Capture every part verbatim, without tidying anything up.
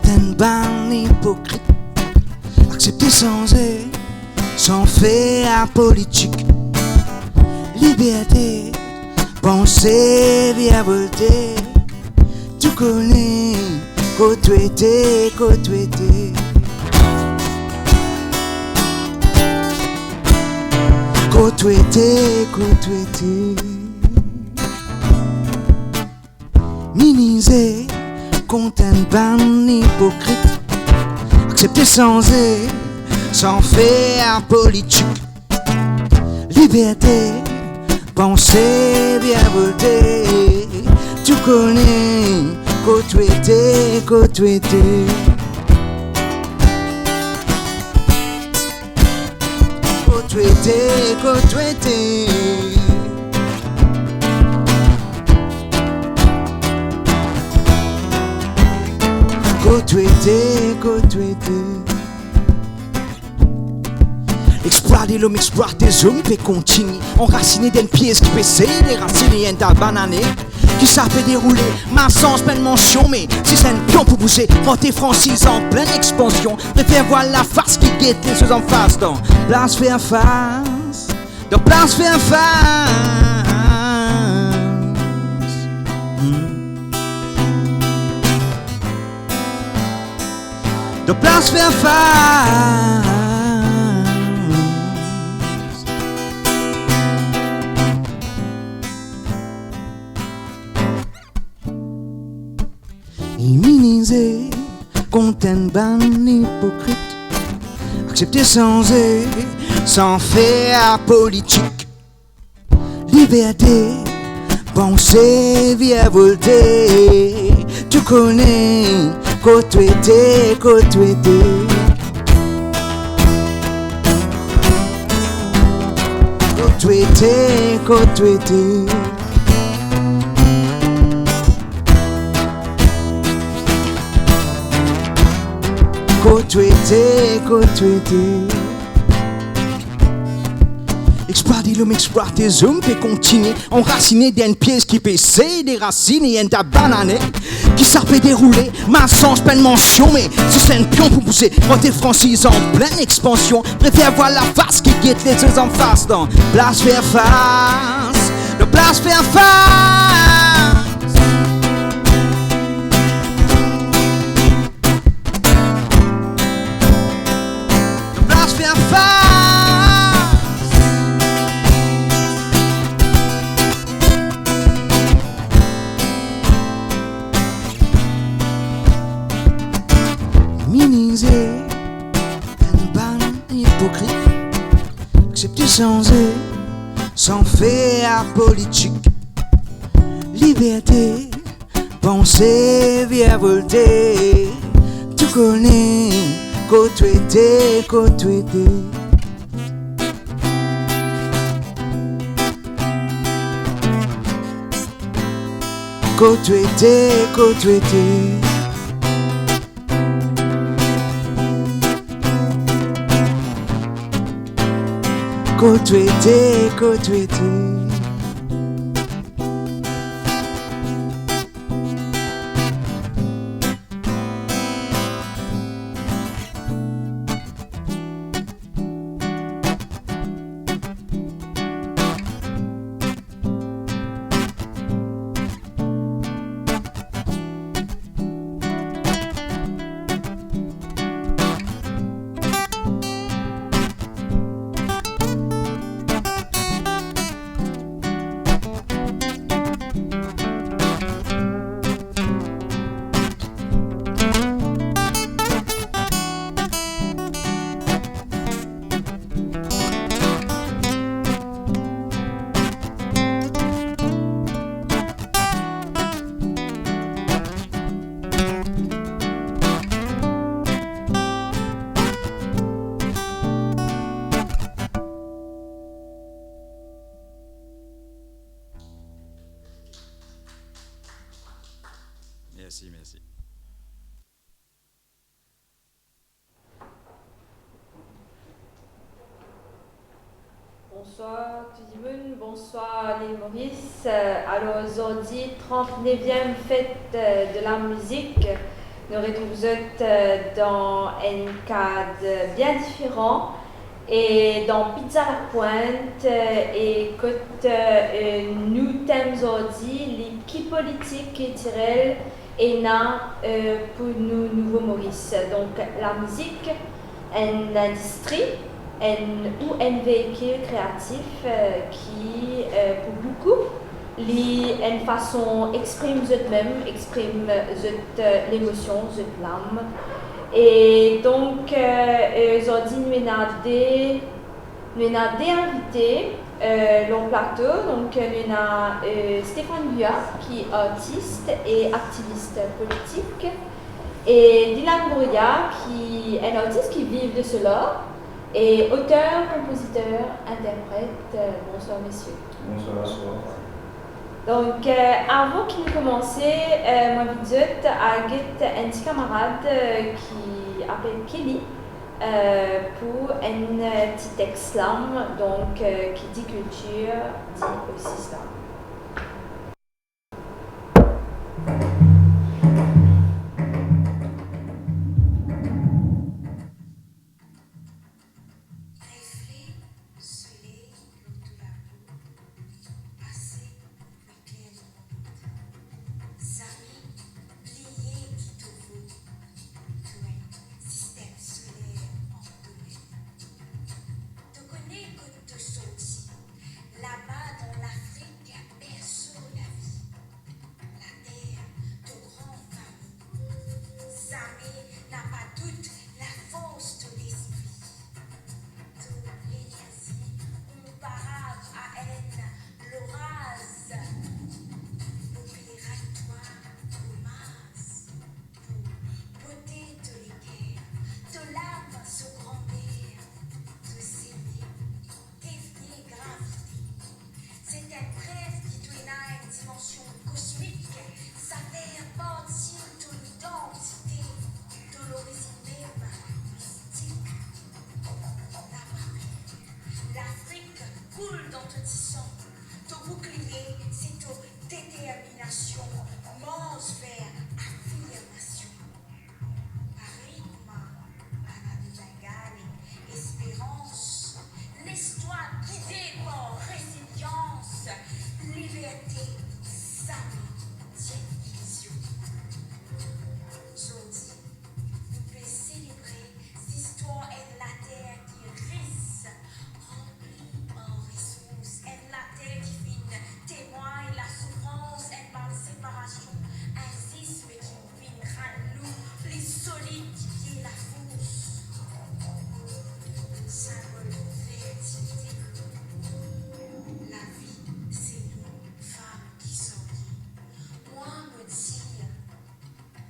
Tann bann ipokrit, aksepte sanze san fer politik. Liberte, panse, virevolte, tou kone kot to ete, kot to ete. Kot to ete, kot to ete. Minize kont enn bann ipokrit. Aksepte sanze san fer politik. Liberte, panse, virevolte, tou kone kot to ete, kot to ete. Kot to ete, kot to ete. Kot to ete, kot to ete. Lexplwa delom, explwar dezom pe kontinie, anrasine dan enn pies ki pe sey derasine enn ta banane. Ki sa pe deroule, malsans, bann mansion, me zis enn pion pou bouze, rant fransiz an plin expansion, prefer vwal lafas ki get lezot anfas dan plas fer fas, dan plas fer fas. Hmm. Dan plas fer fas. Iminize kont enn bann ipokrit. Aksepte sanze san fer politik. Liberte, panse, virevolte, tou kone kot to ete, kot to ete. Kot to ete, kot to ete. Kot to ete, kot to ete. Lexplwa delom, explwar dezom pe kontinie, anrasine dan enn pies ki pe sey derasine enn ta banane. Ki sa pe deroule, malsans, bann mansion, me zis enn pion pou bouze, rant fransiz an plin expansion, prefer vwal lafas ki get lezot anfas dan plas fer fas, dan plas fer fas. Plas fer fas. Minize enn bann ipokrit. Aksepte sanze san fer politik. Liberte, panse, virevolte, tou kone kot to ete, kot to ete. Kot to ete, kot to ete. Kot to ete, kot to ete. Mersi, mersi. Bonswar tou dimoun, bonswar Lil Moris. Euh, alor, zordi, trant-neviem fet, euh, de la mizik. Nou retrouv zot, euh, dan enn kad bien diferan e dan Pizza La Pointe, euh, e kot, euh, nou tem zordi, li ki politik kiltirel ena, euh, pou nou Nouvo Moris. Donk, lamizik, enn indistri, enn, ou enn veikil kreatif, euh, ki, euh, pou boukou, li enn fason exprim zot mem, exprim zot, euh, lemosion, zot lam. E donk, euh, euh, zordi nou ena de, nou ena de invite, euh, lor plato. Donk, euh, nou ena, euh, Stéphane Buat, ki artis e aktivis politik, e Dylan Bourriat, ki enn artis ki viv de son lar, e oter, konpoziter, interpret. Euh, bonswar, mesie. Bonswar. Bonswar. Donk, euh, avan ki nou koumanse, euh, mo invit zot al get enn ti kamarad, euh, ki apel Kelly, euh, pou enn, euh, ti text slam, donk, euh, ki dir kiltir, dir osi slam. Refle soley lor to lapo, ase pou ekler limond. Zame bliye ki to vo, to enn sistem soler an domet. To kone kot to sorti, laba dan Lafrik, berso lavi. Later, to gran fami. Zame napa dout lafors to lespri. To lenerzi konparab a enn loraz. Mo pe rann twa omaz pou bote to leker, to lam so grander, to zeme devni gravite. Se enn prev ki to ena enn dimansion kosmik, sa fer parti to lidantite, to lorizinn mem mistik. Napa per, Lafrik koul dan to disan, to bouklie se to determinasion, mars ver afirmasion. Parey kouma bann Bengale, esperans, les twa gide par rezilians, liberte, zame dir ilizion. Zordi, nou pe selebre zistwar enn later ki ris, ranpli ar resours, enn later ki finn temwagn lasoufrans enn bann separasion inzis, me ki finn rann nou pli solid ki pie lafous. Sinbol fertilite. Lavi, se nou, fam ki sorti. Mwa, mo dir,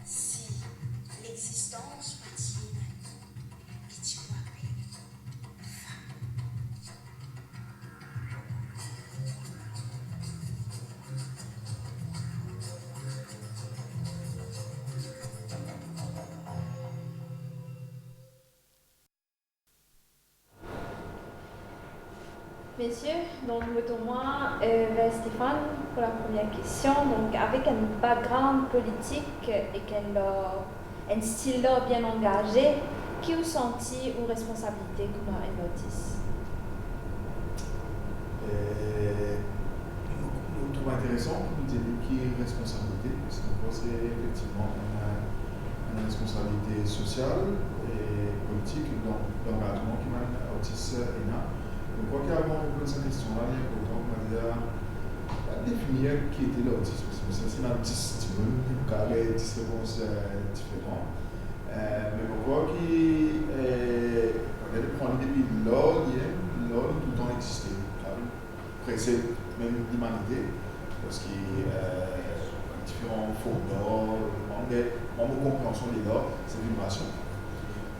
si lexistans pa ti ena nou, li ti pou apel fam. Mesie, donk, mo tourn mwa, euh, ver Stéphane pou la première question. Donk, avek enn background politik ek enn lar, enn stil lar bien angaze, ki ou santi ou responsabilite kouma enn artis? Eh, mo, mo trouv interesan ki ou dir ki responsabilite, parski mo panse efektivman enn, enn responsabilite sosial e politik dan, dan lagazman ki bann artis ena. Mo krwar ki avan reponn sa kestion la, li inportan pou nou dir, definir ki ete lartis, parski sa se ena dis dimoun, kapav dis repons, eh, diferan. Eh, me mo krwar ki, eh, nou pran li depi lar li, lar li toultan existe, sa vinn presed mem limanite, parski, eh, diferan form lar, mank de, mank de konpreansion de lar, se vibrasion.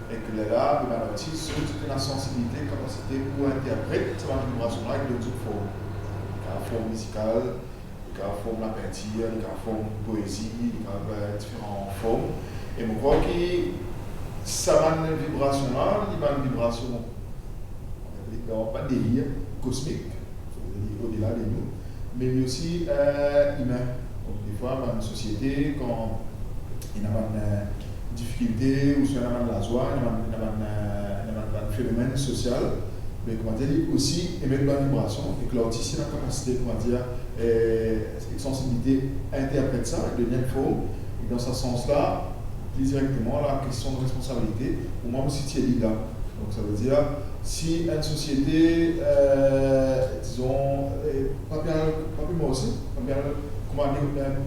Ek lerla, pou bann artis, zot ena sansibilite, kapasite pou interpret sa bann vibrasion la ek donn zot form. Form mizikal, li kapav form lapintir, li kapav form poezi, li kapav, eh, diferan form. E mo krwar ki sa bann vibrasion la, li bann vibrasion, li dan bann delir kosmik, li odela de nou, me li osi, eh, imin. Donk, defwa, bann sosiete, kan ena bann, eh, difikilte, ouswa ena bann lazwa, ena bann, ena bann, eh, ena bann, bann fenomenn sosial, me koumadir, li osi emet bann vibrasion, e ki lartis ena kapasite, koumadir, eh, ek sansibilite interpret sa, e donn li enn form. E dan sa sans la, pli direkteman, la kestion de responsabilite, pou mwa, mo sitie li la. Donk, savedir, si enn sosiete, eh, dizon, eh, pa pe al, pa pe marse, pa pe al kouma li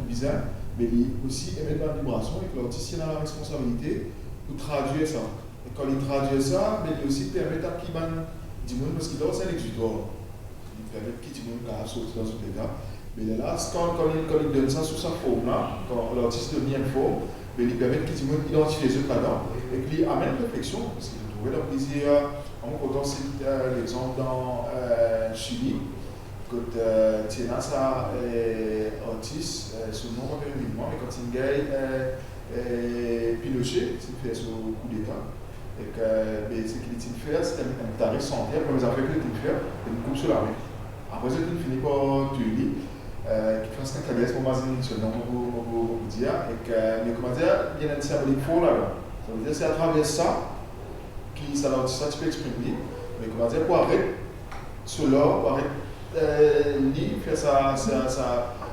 bizin, me li osi emet bann vibrasion, e ki lartis ena laresponsabilite pou tradwir sa. E kan li tradwir sa, me li osi permet a ki bann dimoun, parski lart se enn egzitwar, li permet ki dimoun kapav sorti dan zot leta. Me lerla, kan, kan li, kan li donn sa sou sa form la, kan lartis donn li enn form, me li permet ki dimoun idantifie zot ladan, e ki li amenn refleksion, parski nou trouve dan plizier, mwa, mo kontan sit, eh, lexanp dan, eh, Chili, kot, eh, ti ena sa, eh, artis, eh, so nom pa pe revinn mwa, me kan ti gagn, eh, eh, Pinochet ti fer so koudeta, ek, eh, be, seki li ti fer, se enn, enn gitarist sante, premie zafer ki li ti fer, se koup so lame. Apre, zot inn fini par touy li, eh, ki fer sa, Cadillacs, mo pa mazinn so nom, mo pou, mo pou, mo pou dir, ek, eh, me koumadir, li ena enn sinbolik for ladan. Savedir, se atraver sa ki sa lartis la ti pe exprim li, me koumadir, pou aret so lar, pou aret, eh, li fer sa, sa, sa,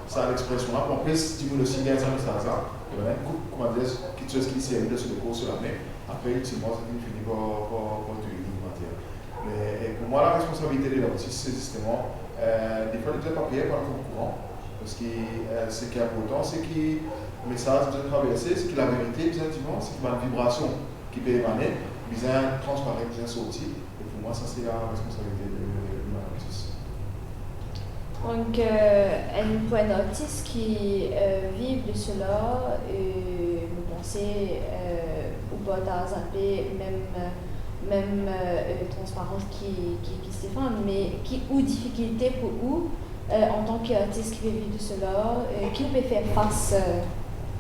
sa lexpresion la, pou anpes dimoun osi gagn sa mesaz la. E bann koup, koumadir, kiksoz ki li servi dan so lekor, so lame, apre, itilman, sa finn fini par, par, par touy li, koumadir. Me, e pou mwa, laresponsabilite de lartis, se zisteman, eh, defwa, li bizin pa per, pa konpran, parski, eh, seki inportan, seki mesaz bizin traverse, seki laverite bizin dir, seki bann vibrasion ki pe emane, bizin transparet, bizin sorti. E pou mwa, sa se laresponsabilite de, de, de lartis. Donk, eh, enn, pou enn artis ki, eh, viv de sa, eh, mo panse, eh, ou partaz inpe mem, mem, eh, transparans ki, ki, ki Stéphane, me ki ou difikilte pou ou, eh, antan ki artis ki pe viv de sa, eh, ki ou pe fer fas, eh,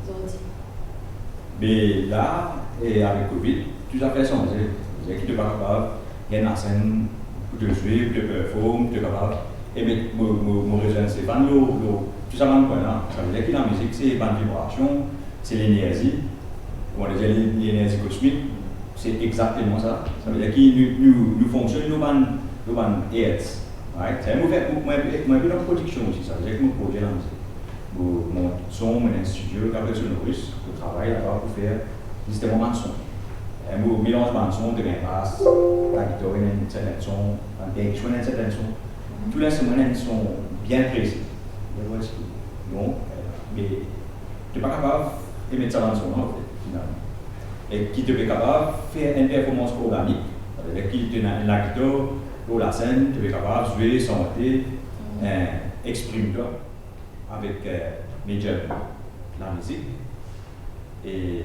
zordi? Me la, e avek Covid, tou zafer sanze. Savedir ki to pa kapav gagn lasenn pou to zwe, pou to perform, pou to kapav. E me, mo, mo, mo rezwenn Stéphane lor, lor tou sa bann pwin la. Savedir ki lamizik, se bann vibrasion, se lenerzi. Kouma nou dir, le-, lenerzi kosmik, se exakteman sa. Savedir ki nou, nou, nou fonksionn lor bann, lor bann hertz. Right? Savedir mo fer, mo, mo, mo inpe dan prodiksion osi, savedir ki mo prodwir lamizik. Mo mont son, mo ena enn stidio ki apel Sonorus, mo travay laba pou fer zisteman bann son. Eh, mo melanz bann son, to gagn bas, lagitar ena enn sertenn son, bann perkision ena enn sertenn son. Tou linstriman ena enn son bien presi. Bien presi. Donk, eh, me to pa kapav emet sa bann son la, anfet, finalman. E ki to pe kapav fer enn performans organik, savedir ki to ena enn lagitar lor lasenn, to pe kapav zwe, sante, eh, exprim twa avek, eh, medium lamizik. E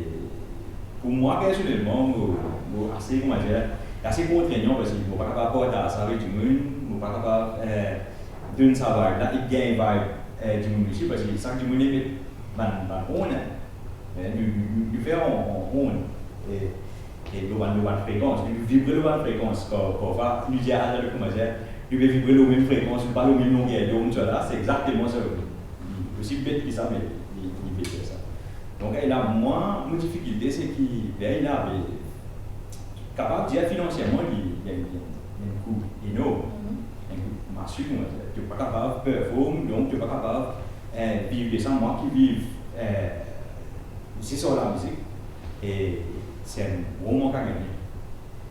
pou mwa, personelman, mo, mo ase, koumadir, ase kontregnan, parski mo pa kapav partaz sa avek dimoun, mo pa kapav, eh, donn sa vibe la, e gagn vibe, eh, dimoun osi, parski sak dimoun ena bann, bann onn, eh, nou, nou, nou, nou fer an, an onn. E E lor bann, lor bann frekans, nou vibre lor bann frekans. Par, parfwa, nou dir, ah, koumadir, nou pe vibre lor mem frekans, nou pa lor mem longer donn, sa la, se exakteman sa. Li osi bet ki sa, me li, li pe fer sa. Donk, e la, mwa, mo difikilte, se ki, ben, la, be, kapav dir finansierman, li, li, li, li enn kou enorm, enn kou masiv, nou va dir. To pa kapav perform, donk to pa kapav, eh, viv de sa. Mwa ki viv, eh, se sa lamizik, e se enn gro mank a gagne.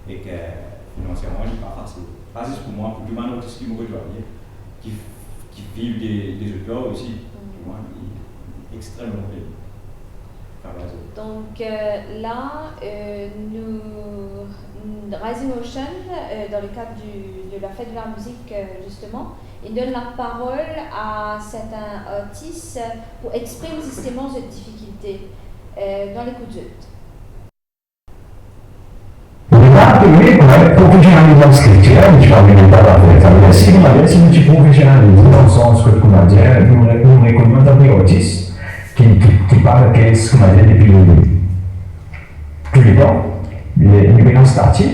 E ki finansierman, li pa fasil. Pa zis pou mwa, pou tou bann artis ki mo kot zot, ki, ki viv de, de zot lar osi. Pou mwa, li, li extreman konplike. Travay zot. Donk, eh, la, eh, nou, Rising Ocean, eh, dan le kad di, de la fet de la mizik, eh, zisteman, inn donn laparol a sertin artis pou exprim zisteman zot difikilte, eh, nou al ekout zot. Wi, koumadir, profesionaliz skriktir, nou ti pa vinn pa fer sa. Me si, koumadir, si nou ti profesionaliz dan sans kot, koumadir, nou re-, nou rekonet bann artis ki, ki, ki pa rekees, koumadir, depi touletan, li, li pe dan stati,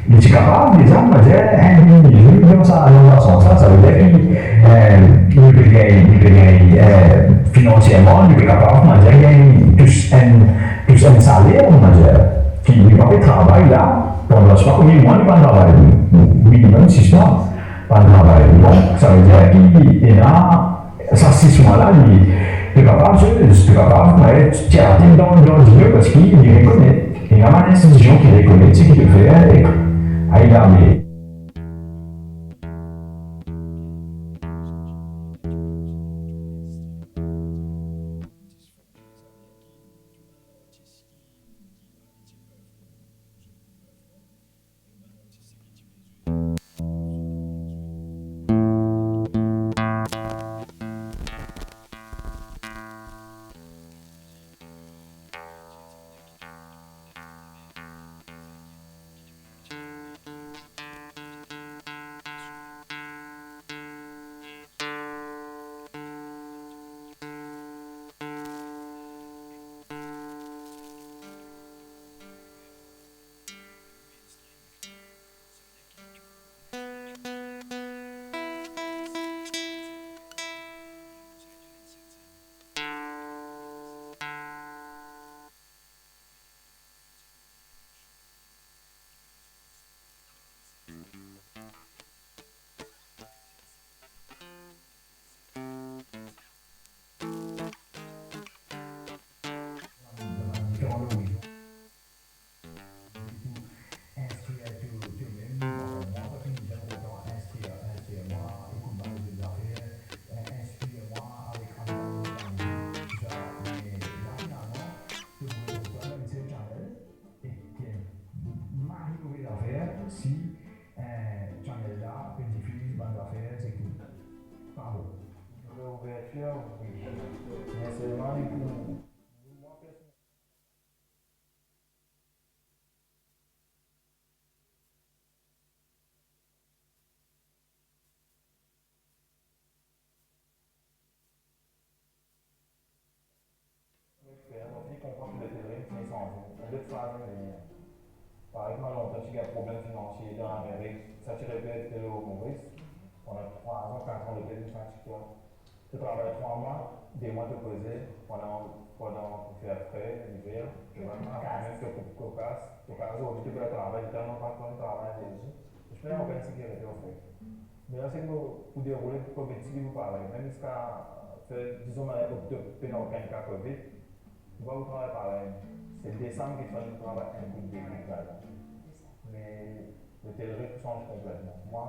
li ti kapav deza, koumadir, eh, li, li, li dan sa, dan sa sans la, savedir ki, eh, li pe gagn, li pe gagn, eh, finansierman, li pe kapav, koumadir, gagn tous enn, Zis enn saler, on va dir, ki li pa pe travay la, pandan, sipa konbien mwa li pa travay, minimem sis mwa, pa travay. Donk, savedir ki ena sa sis mwa la, li, li kapav, li kapav, me, ti atik dan, dan dilo, parski li rekonet, ena bann institision ki rekonet seki to fer, ek, aye la, me Inskrir to, to mem, mwa, mwa, pa finn zame kontan inskrir, inskrir mwa, ekout bann lezot zafer, eh, inspir mwa avek bann, bann, tousa. Me la, finalman, to trouve twa mem se channel, e ki mari move zafer, si, eh, channel la pe difiz bann zafer, seki pa bon. Louvertir, wi. Me selman li pou mwa, personelman, Fer, mo fini konpran ki lotelri fini sanze. Enn lot faz fini vini. Parey kouma lontan ti gagn problem finansie dan lamerik, sa ti repete lor Moris. Pandan trwa an, kat an, lotel finn fatig twa. To travay trwa mwa, de mwa to poze, pandan, pandan pou fer fre, liver, to pa kanmem to koup, to kas, to kas, zordi to pe al travay, to telman pa konn travay zordi. To pena okenn sekirite, anfet. Me la, seki mo, pou deroule, pou Covid, seki pou parey. Mem ziska, fer, dizon, me oktob, pena okenn ka Covid, nou pa pou travay parey. Se desam ki fer nou travay enn kout de kout la. Me lotelri pou sanz konpletman. Mwa,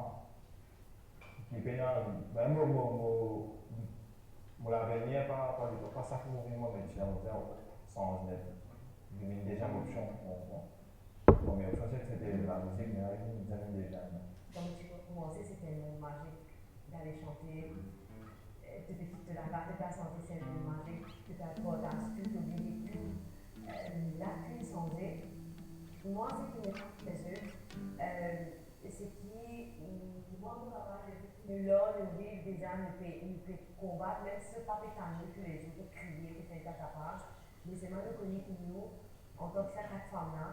ki pena, be, mo, mo, mo, mo lavenir pa, pa, pa sa ki mo vinn mo metie, mo dir, sanz net. Li vinn deziem opsion, bon, bon. Premie opsion, se, se ti lamizik, me la, li vinn deziem. Quand tu as commencé, c'était un monde magique d'aller chanter. Euh, tu te, tu te, là-bas, tu as chanté, c'est un monde magique. Tu as, tu as tout oublié, tout. Euh, la, tout changé. Moi, ce qui me fait plaisir, euh, seki, mm, mwa, mo travay, depi nou la, nou viv deza, nou pe, nou pe konbat, mem si nou pa pe tann nou toulezour, pe kriye, pe fer ta sa paz, me selman nou kone ki nou, antan ki sa kat fam la,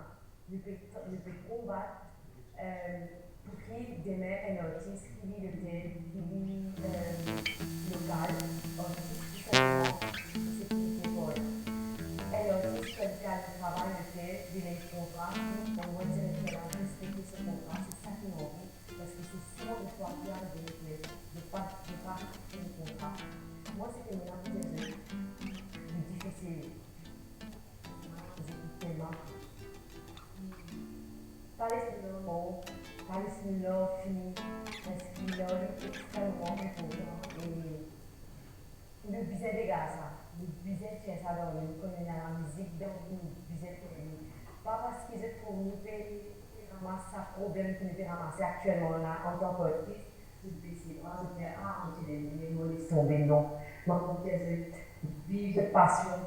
nou pe, nou pe konbat, eh, pou ki demin enn artis ki li lokal, ki li, eh, lokal, artis ki santi ki se pou li. Enn artis ki al travay lokal, li ena enn kontra, pou mwa, direkter la respekte so kontra, se sa ki mo anvi, parski se souvan defwa ki arive, de pa, de pa respekte enn kontra. Mwa, seki mo ena pou dir, li difisil. Zot telman pa les nou lor, pa les nou lor fini, parski lor li extrememan inportan e nou bizin degaze sa, nou bizin tir sa dan nou, nou konn ena lamizik dan nou, nou bizin tir li. Pa parski zot trouv nou pe, pe ramas sa problem ki nou pe ramase aktielman la antan ki artis, zot bese bra, zot dir, "Ah, mo ti ena enn mo, les tonbe, non." Mwa, mo dir zot, viv zot pasion.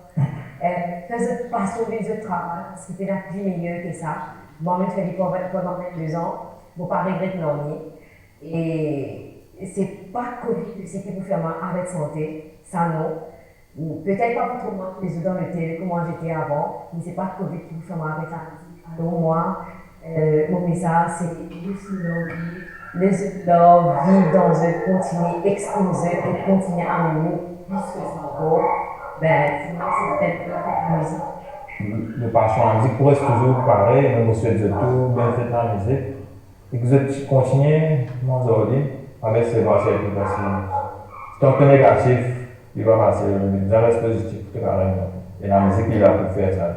Eh, fer zot pasion, viv zot travay, parski pena pli meyer ki sa. Mwa, mo fer li pandan, pandan vennde-z-an, mo pa regret nanye. E se pa Covid osi ki pou fer mwa aret sante, sa non. Petet pa pou trouv mwa toulezour dan lotel kouma zete avan, me se pa Covid ki pou fer mwa aret lamizik. Alor mwa, eh, mo mesaz se, les nou lor viv, les nou lor viv dan zot, kontigne exprim zot e kontigne amenn nou plis ki sa ankor. Be, pou mwa, se petet lamizika. Mo pasion lamizik pou res touzour parey, me mo swet zot tou binn fet lamizik. E ki zot ti kontigne mwa zordi, avek se parti ek li, parski tank to negatif, li pa fasil, bizin res pozitif pou to karer. E lamizik li la pou fer sa.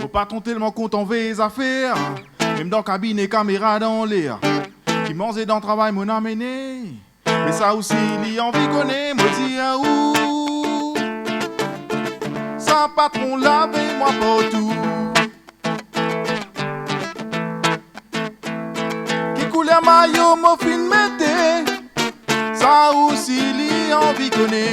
Mo patron telman kontan vey zafer, mem dan kabine kamera dan ler. Ki manze dan travay monn amene, me sa osi li anvi kone. Mo dir ou, sa patron la vey mwa partou. Ki kouler mayo mo finn mete, sa osi li anvi kone.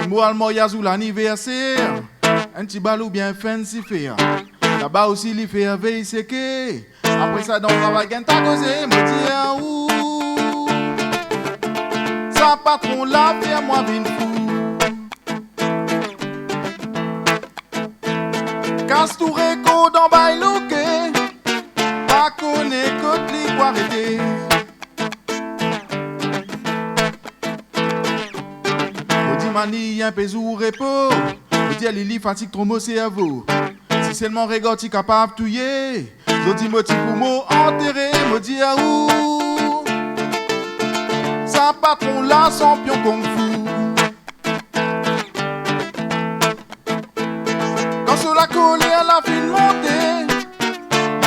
Ki mo al maryaz ou laniverser, enn ti bal oubien fancy fer. Laba osi li fer vey seke. Apre sa dan travay gagn ta koze, mo dir ou, sa patron la fer mwa vinn fou. Kas tou rekord anba loke, pa kone kot li pou arete. Mo dir Mani, inpe zour repo. Mo dir Lili, fatig tro mo servo. Si selman regar ti kapav touye, zot dir mo ti pou mo antere. Mo dir ou, sa patron la sanpion kung fu. Kan so lakoler la finn monte,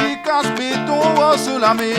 li kas beton ar so lame.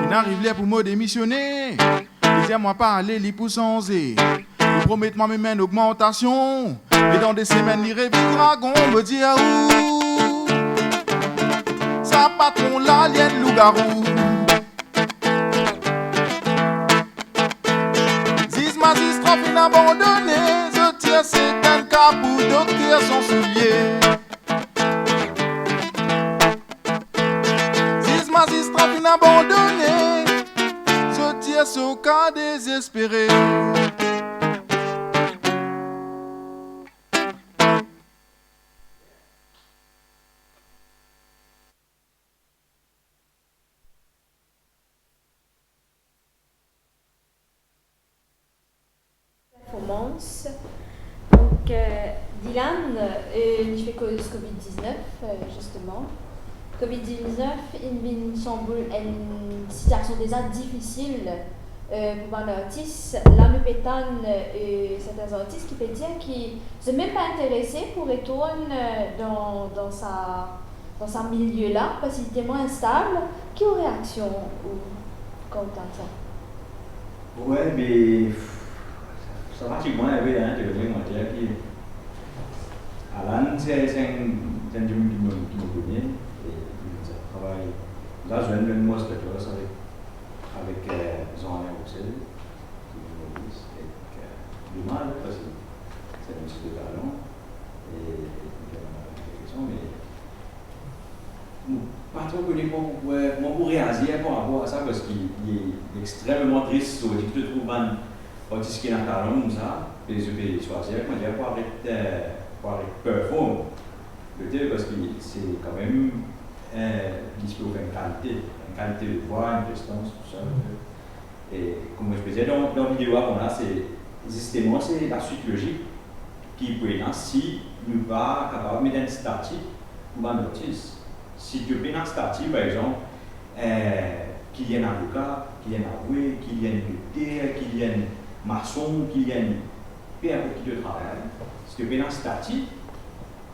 Finn ariv ler pou mo demisione. Li dir mwa pa ale, li pou sanze. Li promet mwa mem enn ogmantasion. Me dan de semenn, li revinn dragon. Mo dir ou, sa patron la, li enn lougarou. Ziz mazistra finn abandone, zot dir se enn ka pou dokter san soulie. Ziz mazistra finn abandone, zot dir so ka dezespere. Performans. Donk, euh, Dylan, euh, nou ti pe koz covid diznef, euh, zisteman. Covid diznef, inn vinn sanble enn sitiasion deza difisil, euh, pou bann artis. La nou pe tann, euh, serten artis ki pe dir ki zot mem pa interese pou retourn, euh, dan, dan sa dan sa milie la, parski li telman instab. Ki ou reaksion ou kan ou tann sa? Wi, me, sa, sa fatig mwa inpe, hein, de revenir, mo dir ki Alan, se, se enn, se enn dimoun ki mo, ki mo kone, e nou ti travay, nou ti zwenn, zwenn mo spectacle avek, avek, euh, Jean-Alain Roussel, ki vinn Moris, e, euh, domaz, hein, parski se enn artis de talan, e, e, me, Mo pa tro kone kouma, kouma pou reazir par rapor a sa, parski li, li extrememan tris, sa ve dir ki to trouv bann artis ki ena talan koumsa, pe zot pe swazir, koumadir, pou aret, euh, pou aret perform. Petet parski se kanmem, euh, li ti pe ofer enn kalite, enn kalite de vwa, enn prestans, tousa. E kouma mo ti pe dir dan, dan video avan la, se zisteman, se laswit lozik ki pou ena si nou pa kapav met enn stati pou bann artis. Si to pena stati, par exanp, eh, ki li enn avoka, ki li enn avoue, ki li enn dokter, ki li enn mason, ki li enn, pe inport ki to travay, si to pena stati,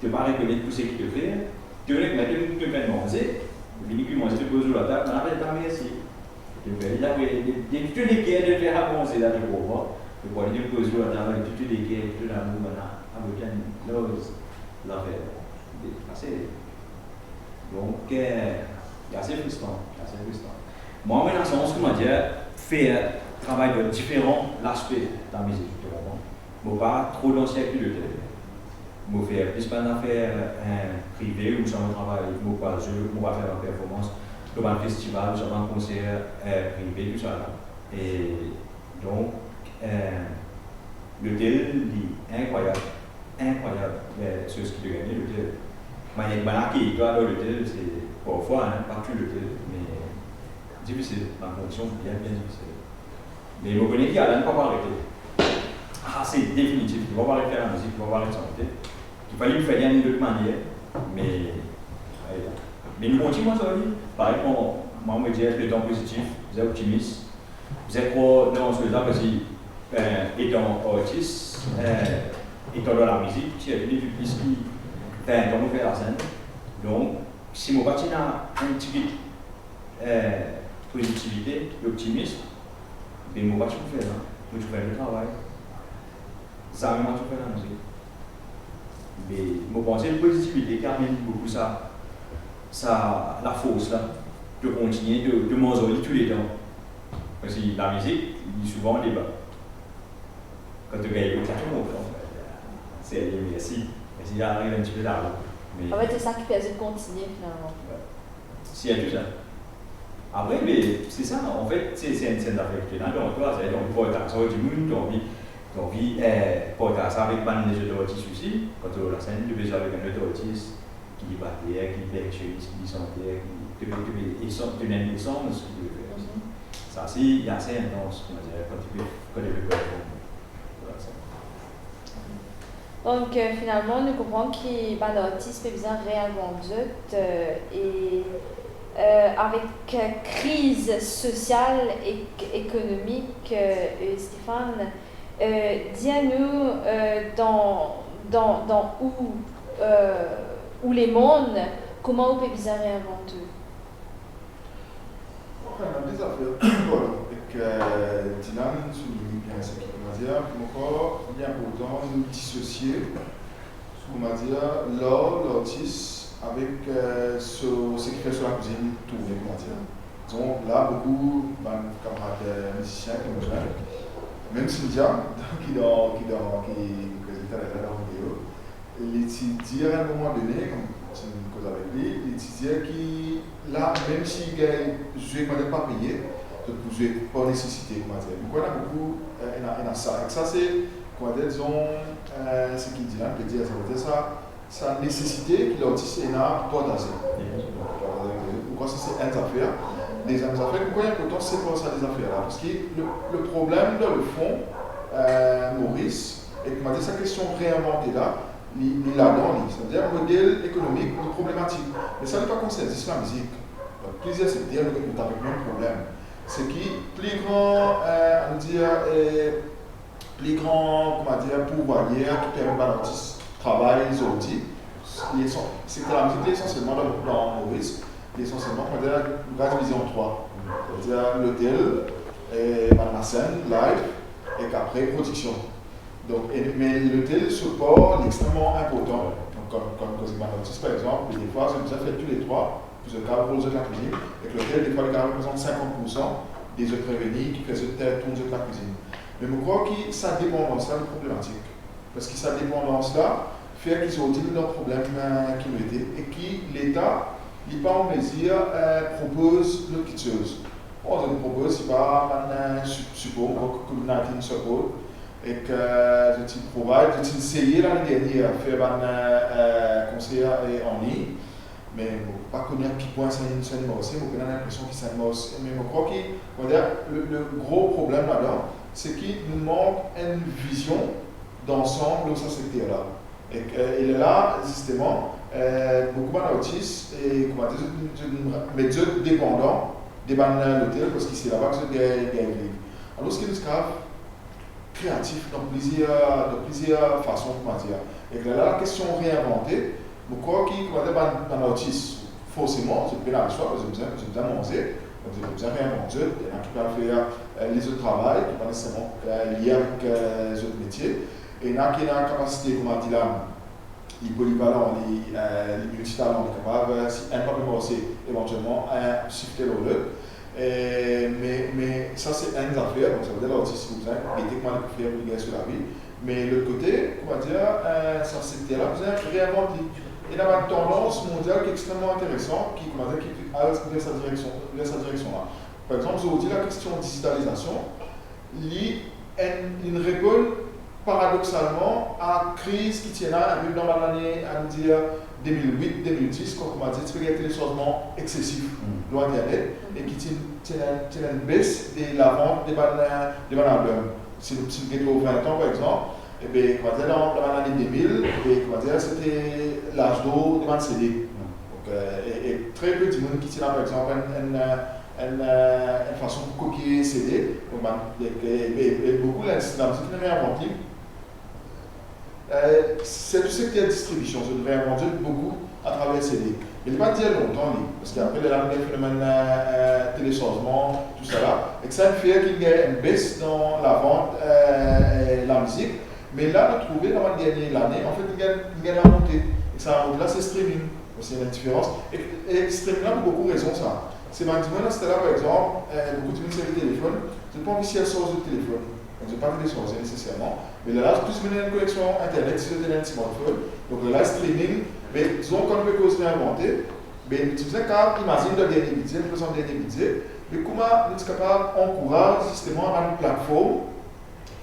to pa rekonet pou seki to fer, to nek mete to fer manze, vini ki manze to poz lor latab, bann la fer twa mersi. To fer li apre, de, de tou to leker to fer a manze la, to konpran? To pou ale to poz lor latab avek tou to leker, tou to lamour, bann la, avek enn loz, lafer. Ase, donk, eh, li ase fristran, li ase fristran. Mwa, mo ena sans, koumadir, fer travay dan diferan laspe lamizik, to konpran? Mo pa tro dan sirkil lotel. Mo fer plis bann zafer, eh, prive, ouswa mo travay, mo pou al zwe, mo pou al fer bann performans dan bann festival, ouswa bann konser, eh, prive, tousala. E donk, eh, lotel, li inkrwayab, inkrwayab, eh, so ki to gagne lotel. Manier bann akey twa dan lotel, se parfwa, hein, pa tou lotel, me difisil, bann kondision bien, bien difisil. Me mo kone ki Alan pa pou arete. Ah, se definitif, li pa pou aret fer lamizik, li pa pou aret sante. Li fale li fer li enn lot manier, me, ale la. Me nou kontign, mwa, sa vini. Parey, mwa, mwa, mo dir, letan pozitif, bizin optimis, bizin krwar dan so la, parski, eh, etan artis, eh, etan dan lamizik, ti ena depi plis ki vin an mo fer lasenn. Donk, si mo pa ti ena enn tigit, eh, pozitivite, loptimism, be mo pa ti pou fer sa. Mo ti pou fer mo travay. Zame mo ti pou fer lamizik. Me mo panse pozitivite ki amenn boukou sa, sa lafors la, to kontigne, to, to manz ar li touletan. Parski lamizik, li souvan deba. Kan to gagn, to kontan, se, mersi. Mersi, ariv enn tipe larzan. Me An fet, se sa ki fer zot kontigne, finalman. Wi. Sirtou sa. Apre, me, se sa, an fet, se, se enn, se enn zafer ki ena dan twa, sa, to anvi partaz sa ar dimoun, to anvi, to anvi, eh, partaz sa avek bann lezot artis osi. Kan to lor lasenn, to pe zwe avek enn lot artis, ki li bater, ki li perksionis, ki li santer, ki, to pe, to pe esanz, to ena enn esanz ki to pe fer. Mhm. Sa, se, li ase intans, koumadir, kan to pe, kan to pe perform. Vwala sa. Donk, euh, finalman, nou konpran ki bann artis pe bizin reinvant zot, euh, e, euh, avek, euh, kriz sosial ek ekonomik, euh, euh, Stéphane, euh, dir nou, euh, dan, dan, dan ou, euh, ou lemonn, kouma ou pe bizin reinvant ou? Anfin, ena de zafer, pardon, ek, euh, Dylan soulign bien seki, koumadir, pou mwa, li inportan nou disosie, koumadir, lar, lartis avek, euh, so, seki fer so lakwizinn tourne, koumadir. Dizon, la, boukou bann kamarad, euh, mizisien ki nou zwenn, mem Cynthia, ki dan, ki dan, ki, ki prezant taler dan video, li ti dir a enn moman done, kan ti koz avek li, li ti dir ki la, mem si gagn zwe, koumadir, pa peye, zot pou zwe par nesesite, koumadir. Mo krwar ena boukou, euh, ena, ena sa. Ek sa, se, koumadir, dizon, euh, seki Dylan pe dir, sa ve dir sa, sa nesesite ki lartis ena pou partaze. Partaze avek lezot. Mo krwar sa, se enn zafer. Deziem zafer, mo krwar inportan, se par sa de zafer la. Parski le, le problem, dan lefon, euh, Moris, e koumadir, sa kestion reinvante la, li, li ladan li. Savedir model ekonomik li problematik. Me sa, li pa konsern zis lamizik. Dan plizier sekter, nou, nou trouv mem problem. Seki pli gran, euh, anou dir, euh, pli gran, koumadir, pourvoyer ki permet bann lartis travay zordi, li esan-, sekter lamizik, li esansielman dan, dan Moris, li esansielman, koumadir, nou kapav divize an trwa. Savedir lotel, euh, bann lasenn, live, ek apre prodiksion. Donk, e, me lotel, so par, li extrememan inportan. Donk, kan, kan, kan bann lartis, par exanp, defwa, zot bizin fer tou le trwa, pou zot kapav rod zot lakwizinn, ek lotel, defwa, li kapav reprezant sinkant poursan de zot reveni ki fer zot, eh, tourn zot lakwizinn. Me mo krwar ki sa depandans la, li problematik. Parski sa depandans la, fer ki zordi nou dan problem, eh, ki nou ete, e ki Leta, li pa an mezir, eh, propoz lot kiksoz. Bon, zot propoz, sepa, bann, eh, su-, sipor, COVID nineteen support, ek, eh, zot ti provide, zot ti eseye lane dernier fer bann, eh, eh, konser, eh, an lign. Me mo pa kone a ki pwin sa inn, sa inn marse, mo pena linpresion ki sa inn marse. Me mo krwar ki, koumadir, le, le gro problem ladan, seki nou mank enn vizion dansan dan sa sekter la. E, e, e lerla, zisteman, e, boukou bann artis, e, koumadir, zot, zot met zot depandan de bann, e, lotel, parski se laba ki zot gagn, gagn viv. Alor, ki nou kapav kreatif dan plizier, dan plizier fason, koumadir. E lerla, lakestion reinvante, mo krwar ki, koumadir, bann, bann artis, forseman, zot pena leswa, parski zot bizin, zot bizin manze, donk zot bizin reinvant zot. Ena ki pe al fer, e, lezot travay ki pa neseserman, e, lie avek, e, zot metie. Ena ki ena kapasite, kouma Dylan, li polivalan, li, e, li miltitalan, li kapav, e, si enn pa pe marse, evantielman, e, sifte lor lot. E, me, me sa se enn zafer, donk savedir lartis, li bizin gete kouma li pou fer pou li gagn so lavi. Me lot kote, koumadir, e, sa sekter la bizin reinvant li. Ena bann tandans mondial ki extrememan interesan, ki, koumadir, ki al dan sa direksion, dan sa direksion la. Par exanp, zordi, lakestion dizitalizasion, li enn, li reponn paradoksalman a kriz ki ti ena inpe dan bann lane, ann dir, de mil wit, de mil dis, kan, koumadir, ti pe gagn telesargman eksesif lor internet, e ki ti, ti ena, ti ena enn bes de lavant de bann, de bann album. Si, si nou get lor vin an, par exanp, ebe, koumadir, dan, dan bann lane de mil, ebe, koumadir, sete laz dor de bann C D. Donk, e, e, e tre pe dimoun ki ti ena, par exanp, enn, enn, e, enn, e, enn fason pou kopie C D. Donk, bann, e, e, e, e boukou lindistri lamuzik inn reinvant li. E, sirtou sekter distribision, zot reinvant zot boukou atraver C D. Me li pa dir lontan, li, parski apre, lerla nou gagn fenomenn, e, e, telesargman, tousala. Ek sa inn fer ki gagn enn bes dan lavant, e, e, lamuzik. Me la, nou trouve, dan bann dernie lane, anfet, li gagn, li gagn lamonte. Ek sa lamonte la, se streaming. Osi, ena enn diferans. E, e streaming la, pou boukou rezon, sa. Se bann dimoun, aster la, par exanp, e, boukou dimoun servi telefonn, zot pa anvi sircharz zot telefonn. Donk, zot pa telesarze neseserman. Me lerla, zot plis bizin ena enn koneksion internet, si zot ena enn smartphone. Donk, lerla, streaming, me dizon, kan nou pe koz reinvante, me nou ti bizin kapav imazinn dan dernie bize, nou prezant dernie bize, me kouma nou ti kapav ankouraz, zisteman, bann platform,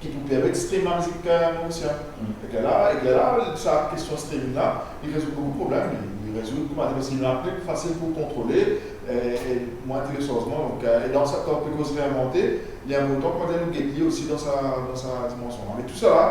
ki pou permet stream lamizik, e, morisien. Ek lerla, ek lerla, sa kestion streaming la, li rezoud boukou problem, li, li rezoud, koumadir, parski li pli fasil pou kontrole, e, e mwin telesargman. Donk, e, e dan sa, kan nou pe koz reinvante, li inportan, koumadir, nou get li osi dan sa, dan sa dimansion la. Me tousala,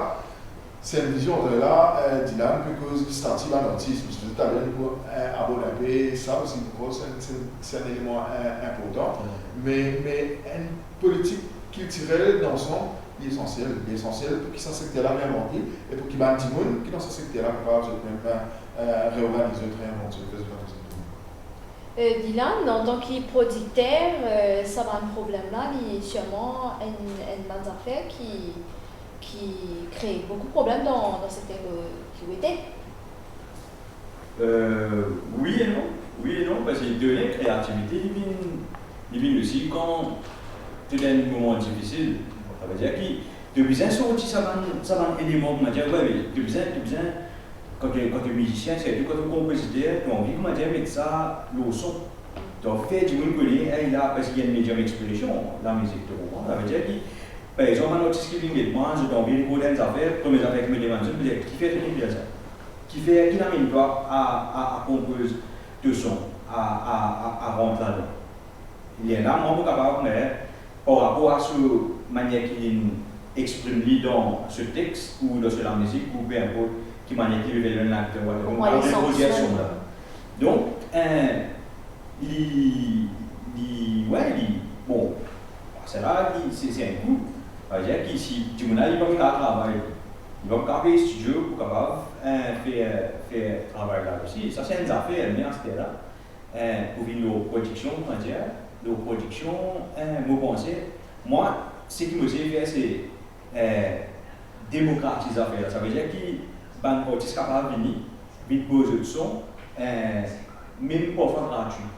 se enn vizion, lerla, e, Dylan pe koz stati bann artis, me se taler nou pou, e, abord inpe sa, parski mo krwar se, se, se enn eleman, e, inportan. Me, me enn politik kiltirel, dansan, li esansiel. Li esansiel pou ki sa sekter la reinvant li e pou ki bann dimoun ki dan sa sekter la kapav zot mem, e, reorganiz zot, reinvant zot, fer zot lamuzik. E, Dylan, antan ki prodikter, e, sa bann problem la, li sirman enn, enn bann zafer ki, ki kree boukou problem dan, dan sekter ki, ki ou ete. Euh, wi e non. Wi e non, parski de enn, kreativite, li vinn, li vinn osi kan to dan enn moman difisil. Savedir ki to bizin sorti sa bann, sa bann eleman, koumadir, wi, wi, to bizin, to bizin, kan to, kan to mizisien, sirtou kan to konpoziter, to anvi, koumadir, met sa lor son. To anvi fer dimoun kone, ey, la, parski li enn medium expression, lamizik, to konpran? Savedir ki, par exanp, bann artis ki vinn get mwa, zot anvi rekord enn zafer, premie zafer ki mo demann zot, be, kifer to finn fer sa? Kifer, ki amenn twa a, a, a konpoz to son, a, a, a, a rant ladan? Lerla, mwa, mo kapav, me par rapor a so manier ki linn exprim li dan so text ou dan so lamizik ou pe inport ki manier ki li ve donn lakter, whatever, mo kapav reprodir son la. Donk, eh, li, li, wi, li, bon, sa la, li, se, se enn kou. Savedir ki si dimoun la, li pa kapav travay, li pa kapav pey studio pou kapav, eh, fer, fer travay la osi. Sa se enn zafer, me aster la, eh, pou vinn lor prodiksion, koumadir, lor prodiksion, eh, mo panse, mwa, seki mo sey fer, se, eh, demokratiz zafer la. Savedir ki bann artis kapav vini, vinn poz zot son, eh, mem parfwa gratwi.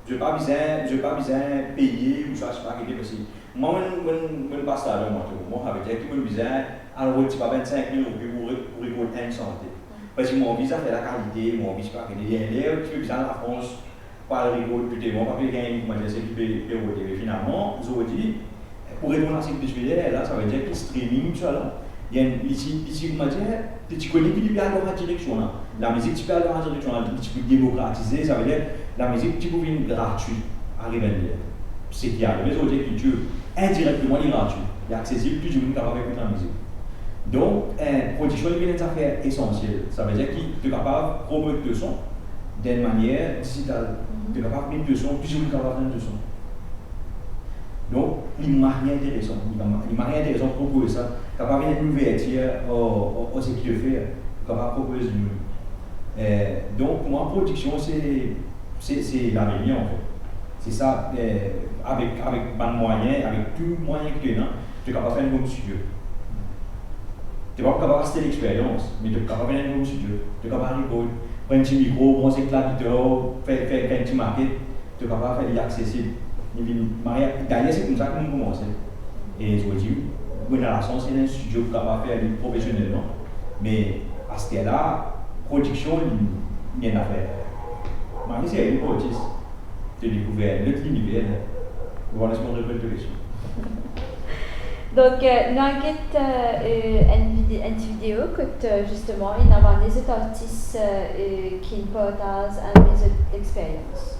Zot pa bizin, zot pa bizin peye ou sa, sipa ki, parski mwa, mo, mo, mo pas ladan, mwa, to, mwa, savedir ki mo bizin al rod, sipa, vinn-sink mil roupi pou re-, pou rekord enn sante. Parski mo anvi zafer la kalite, mo anvi, sipa ki, ler, ler, ti pe bizin al Lafrans, pou al rekord, touteman, pa pe gagn, koumadir, seki pe, pe rode. Me finalman, zordi, pou reponn a seki to souliye la, savedir ki streaming, tousala, li, li ti, li ti, koumadir, li ti kone ki li pe al dan sa direksion la. Lamizik ti pe al dan sa direksion la, li ti pou demokratize, savedir lamizik ti pou vinn gratwi, ariv enn ler. Seki arive zordi, ki tou, indirekteman, li gratwi. Li aksesib, tou dimoun kapav ekout lamizik. Donk, eh, prodiksion li vinn enn zafer esansiel. Savedir ki to kapav promot to son dan enn manier dizital. Mhm. To kapav met to son, tou dimoun kapav tann to son. Donk, li mari interesan, li mari, li mari interesan propoz sa, kapav vinn enn ouvertir ar, ar, ar seki to fer, kapav propoz dimoun. Eh, donk, pou mwa, prodiksion, se, se, se lavenir, anfet. Se sa, eh, avek, avek bann mwayin, avek tou mwayin ki to ena, to kapav fer enn home studio. To pa kapav aste lexperyans, me to kapav fer enn home studio. To kapav rekord, pran enn ti mikro, branse enn gitar, fer, fer, fer enn ti maket, to kapav fer li aksesib. Li vinn mari, dayer se koumsa ki nou koumanse. E zordi, mo ena lasans ena enn studio ki kapav fer li profesionelman. Me asterla, prodiksion, li, li enn zafer. Mari serye pou artis. To dekouver enn lot liniver, la. Vwala, se mo reponn to kestion. Donk, eh, nou al get, eh, eh, enn vide-, enn ti video kot, eh, zisteman, ena bann lezot artis, eh, eh, ki partaz enn de zot experyans.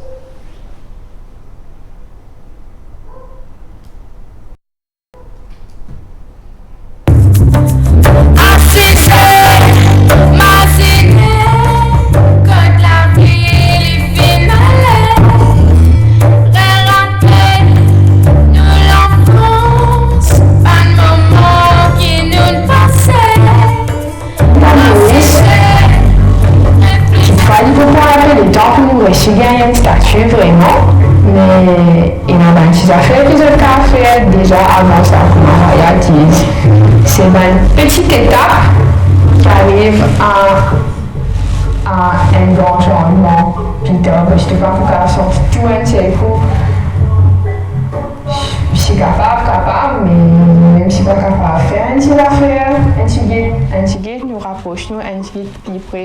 Kitfwa li pou pran enpe letan pou nou resi gagn enn stati vreman, me ena bann ti zafer ki zot kapav fer deza avan sa, kouma Raya dir. Se bann peti etap ki ariv a, a enn gran sanzman pli tar, parski to pa pou kapav sorti tou enn sel kou. Si kapav, kapav, me mem si pa kapav, fer enn ti zafer, enn tigit, enn tigit, nou rapros nou enn tigit pli pre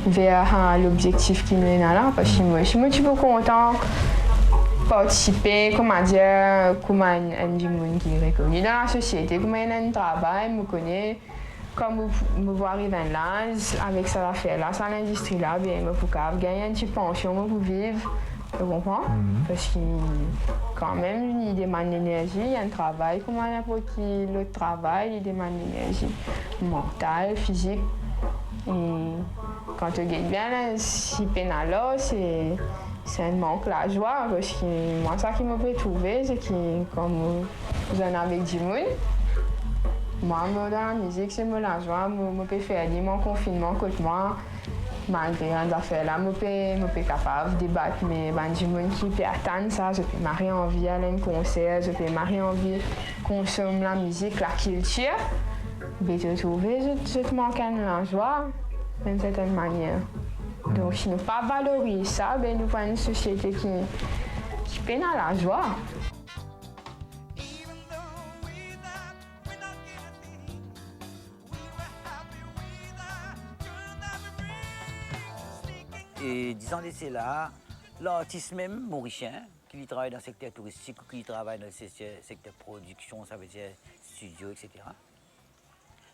ver, ah, lobzektif ki nou ena la, parski mwa, si mo ti pou kontan partisipe, kouma dir, kouma enn, enn dimoun ki rekone dan lasosiete, kouma enn, enn travay, mo kone, kan mo, mo pou ariv enn laz, avek sa zafer la, sa lindistri la, be, mo pou kapav gagn enn ti pansion, mo pou viv, to konpran? Mhm. Parski, kanmem, li demann lenerzi, enn travay, kouma ninport ki lot travay, li demann lenerzi mantal, fizik. E kan to get bien, la, si pena larzan, se, se enn mank lazwa, parski mwa, sa ki mo pe trouve, se ki kan mo zwenn avek dimoun, mwa, mo dan lamizik, se mo lazwa, mo, mo pe fer li, mwa, konfinnman kot mwa, malgre bann zafer la, mo pe, mo pe kapav debat, me bann dimoun ki pe atann sa, zot pe mari anvi al enn konser, zot pe mari anvi konsom lamizik, lakiltir, be to trouve zot, zot mank enn lazwa, dan enn sertenn manier. Donk, si nou pa valoriz sa, be nou pou enn sosiete ki, ki pena lazwa. E dizan de sela, lartis mem morisien, ki li travay dan sekter touristik, ou ki li travay dan sekter, sekter prodiksion, savedir studio, et cetera,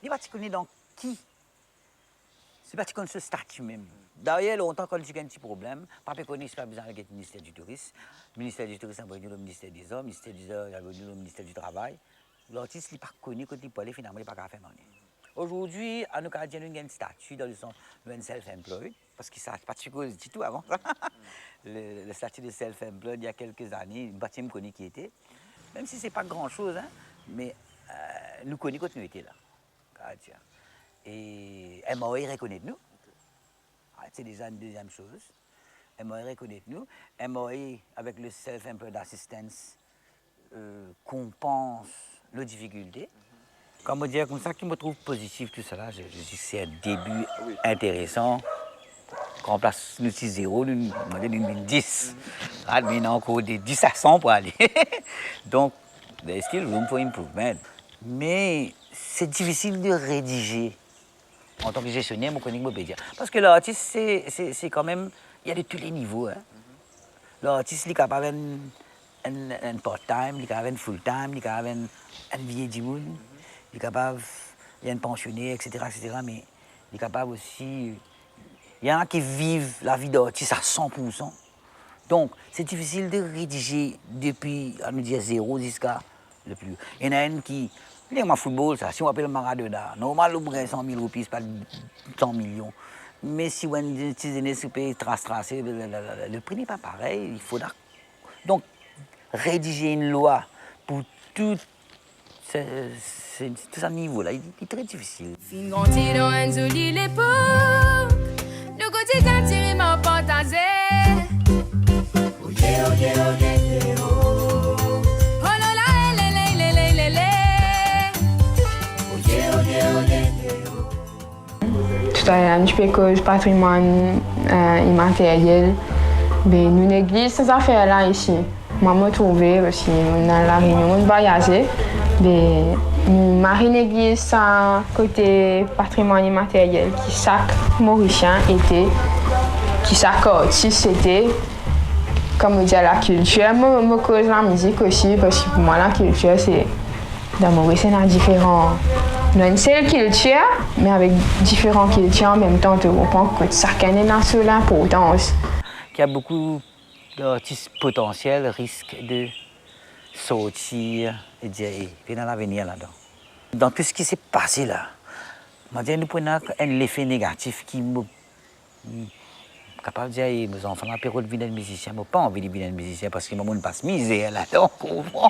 li pa ti kone dan ki, li pa ti konn so stati mem. Dayer, lontan, kan li ti gagn ti problem, pa pe kone, si pa bizin al get Minister di Touris. Minister di Touris avoy nou lor Minister dezar, Minister dezar avoy nou lor Minister di Travay. Lartis, li pa kone kot li pou ale, finalman, li pa kapav fer nanye. Ozordi, anou kapav dir nou gagn stati dan lesans nou enn self-employed, parski sa pa ti koz ditou avan. Le, le stati de self-employed, il y a quelques années, mo pa ti kone ki ete. Mem si se pa gran soz, hein, me, euh, nou kone kot nou ete la, kapav dir. E M R A rekonet nou. Ah, se deza enn deziem soz. M R A rekonet nou. M R A avek le Self-Employed Assistance, euh, konpans lor difikilte. Kan mo dir koumsa ki mo trouv pozitif tou sa la, je, je dis c'est un début intéressant. Kan plas nou ti zero, nou, nou, nou vinn dis. Ah, me ena ankor de dis a san pou ale. Donk, there is still room for improvement. Me se difisil de redize. Antan ki zestionner, mo kone ki mo pe dir. Parski lartis, se, se, se kanmem, il y a de tous les niveaux, hein. Lartis, li kapav enn, enn, enn part-time, li kapav enn full-time, li kapav enn, enn vie dimoun, li kapav, li enn pansioner, et cetera, et cetera, me li kapav osi, il y en a ki viv lavi dartis a san pour san. Donk, se difisil de redize depi, anou dir, zero ziska le pli o. Ena enn ki, Li kouma foutbol sa, si ou apel Maradona, normal ou pou gagn san mil roupi, pa san milion. Me si ou enn ti zenes ou pe tras trase, le, le, le, le prix n'est pas pareil, il faudra donc rédiger une loi pour tout ce, ce, tout ce niveau-là. Il, il est très difficile. Finn grandi dan enn zoli lepok, nou kotidien ti rim a partaze. Oh la la, ele, ele, ele, ele, ele. Toutaler nou ti pe koz patrimwann, eh, imateryel. Be nou negliz sa zafer la isi. Mwa mo trouve, parski mo ena La Réunion, mo vwayaze, be nou mari negliz sa kote patrimwann imateryel ki sak Morisien ete, ki sak artis ete. Kouma mo dir lakiltir, mo, mo koz lamizik osi, parski pou mwa lakiltir se, dan Moris ena diferan, nou enn sel kiltir, me avek diferan kiltir anmemtan, to konpran, kot sakenn ena so linportans. Il y a beaucoup d'artistes potentiels risquent de sortir et dire, "Eh, vinn dan lavenir ladan." Dans tout ce qui s'est passé là, mo dir nou pou ena enn lefe negatif ki mo, hmm, kapav dir, "Eh, mo zanfan la pe rod vinn enn mizisien, mo pa anvi li vinn enn mizisien, parski mo, mo pas mizer ladan, konpran?"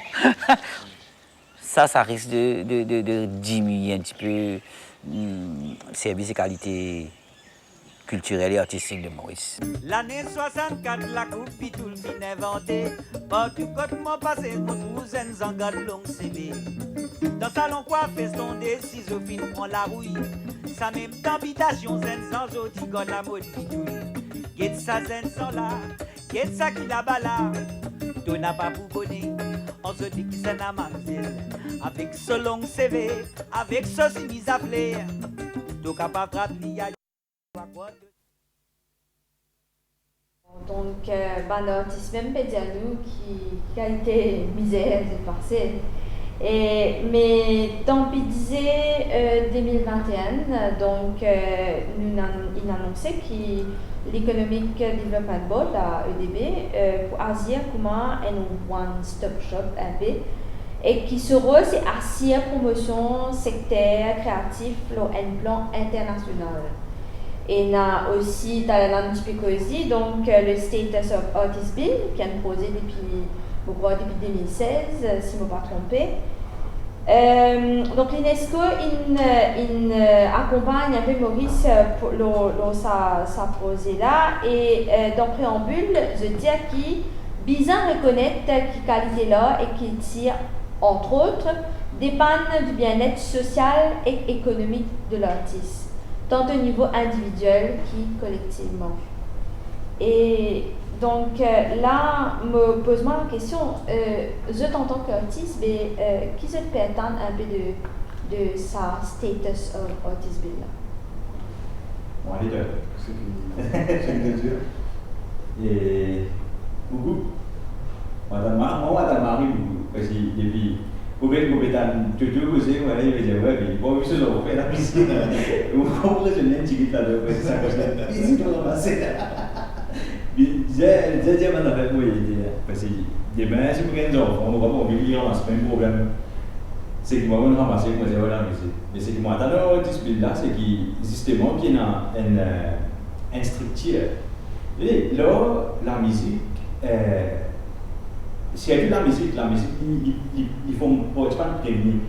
Ça, ça risque de, de, de, de diminuer un petit peu, hmm, service et qualité culturelle et artistique de Maurice. Lane swasannkat, lakoup pitoul finn invante. Partou kot mo pase, mo trouv zenn zan gard long seve. Dan salon kwafer, son de sizo finn pran larouy. Samem dan bitasion, zenn zan zot ti gard lamod pitoul. Get sa zenn zan la, get sa ki laba la. To napa pou bone, an zot ki sa ena mamzel, avek so long seve, avek so simiz a fler. To kapav trap li a Donk, eh, bann artis mem pe dir nou ki, ki kalite mizer zot pase. E, me dan bidze, eh, de mil vinte e enn, donk, eh, nou inn, inn anonse ki l'Economic Development Board, la E D B, eh, pou azir kouma enn one-stop shop inpe, e ki so rol se asir promosion sekter kreatif lor enn plan internasional. Ena osi, taler la nou ti pe koze, donk, eh, le Status of Artist Bill, ki enn proze depi, mo krwar depi de mil sez, eh, si mo pa tronpe. Eh, donk, l'UNESCO inn, inn, eh, akonpagn inpe Moris, eh, pou, lor, lor sa, sa proze la. E, eh, dan preanbil, zot dir ki bizin rekonet ki kalite lar e kiltir, entre autres, depann di bienet sosial ek ekonomik de lartis, tant o nivo individiel ki kolektivman. E donk, eh, la, mo poz mwa lakestion, eh, zot antan ki artis, be, eh, ki zot pe atann inpe de, de sa Status of Artist Bill la? Bon, ale, seki, seki to dir. E boukou. Mo atann mari, mo atann mari boukou. Parski depi, mo pe, mo pe tann toutou koze, mo ale, li pe dir, "Wi, me li pa anvi so zanfan fer lamizik." Mo konpran, mo rezonn enn tigit ladan, parski sa koz la, li ti ranmase. Li dir, dir, dir bann zafer, mo ede, parski demin, si mo gagn zanfan, mo pa anvi li ranmas mem problem. Seki mo ranmase, mo dir, "Wi, lamizik." Me seki mo atann dan Artist Bill la, seki zisteman ki ena enn, eh, enn striktir. E lor lamizik, eh, sirtou lamizik, lamizik, li, li, li, li form parti bann premie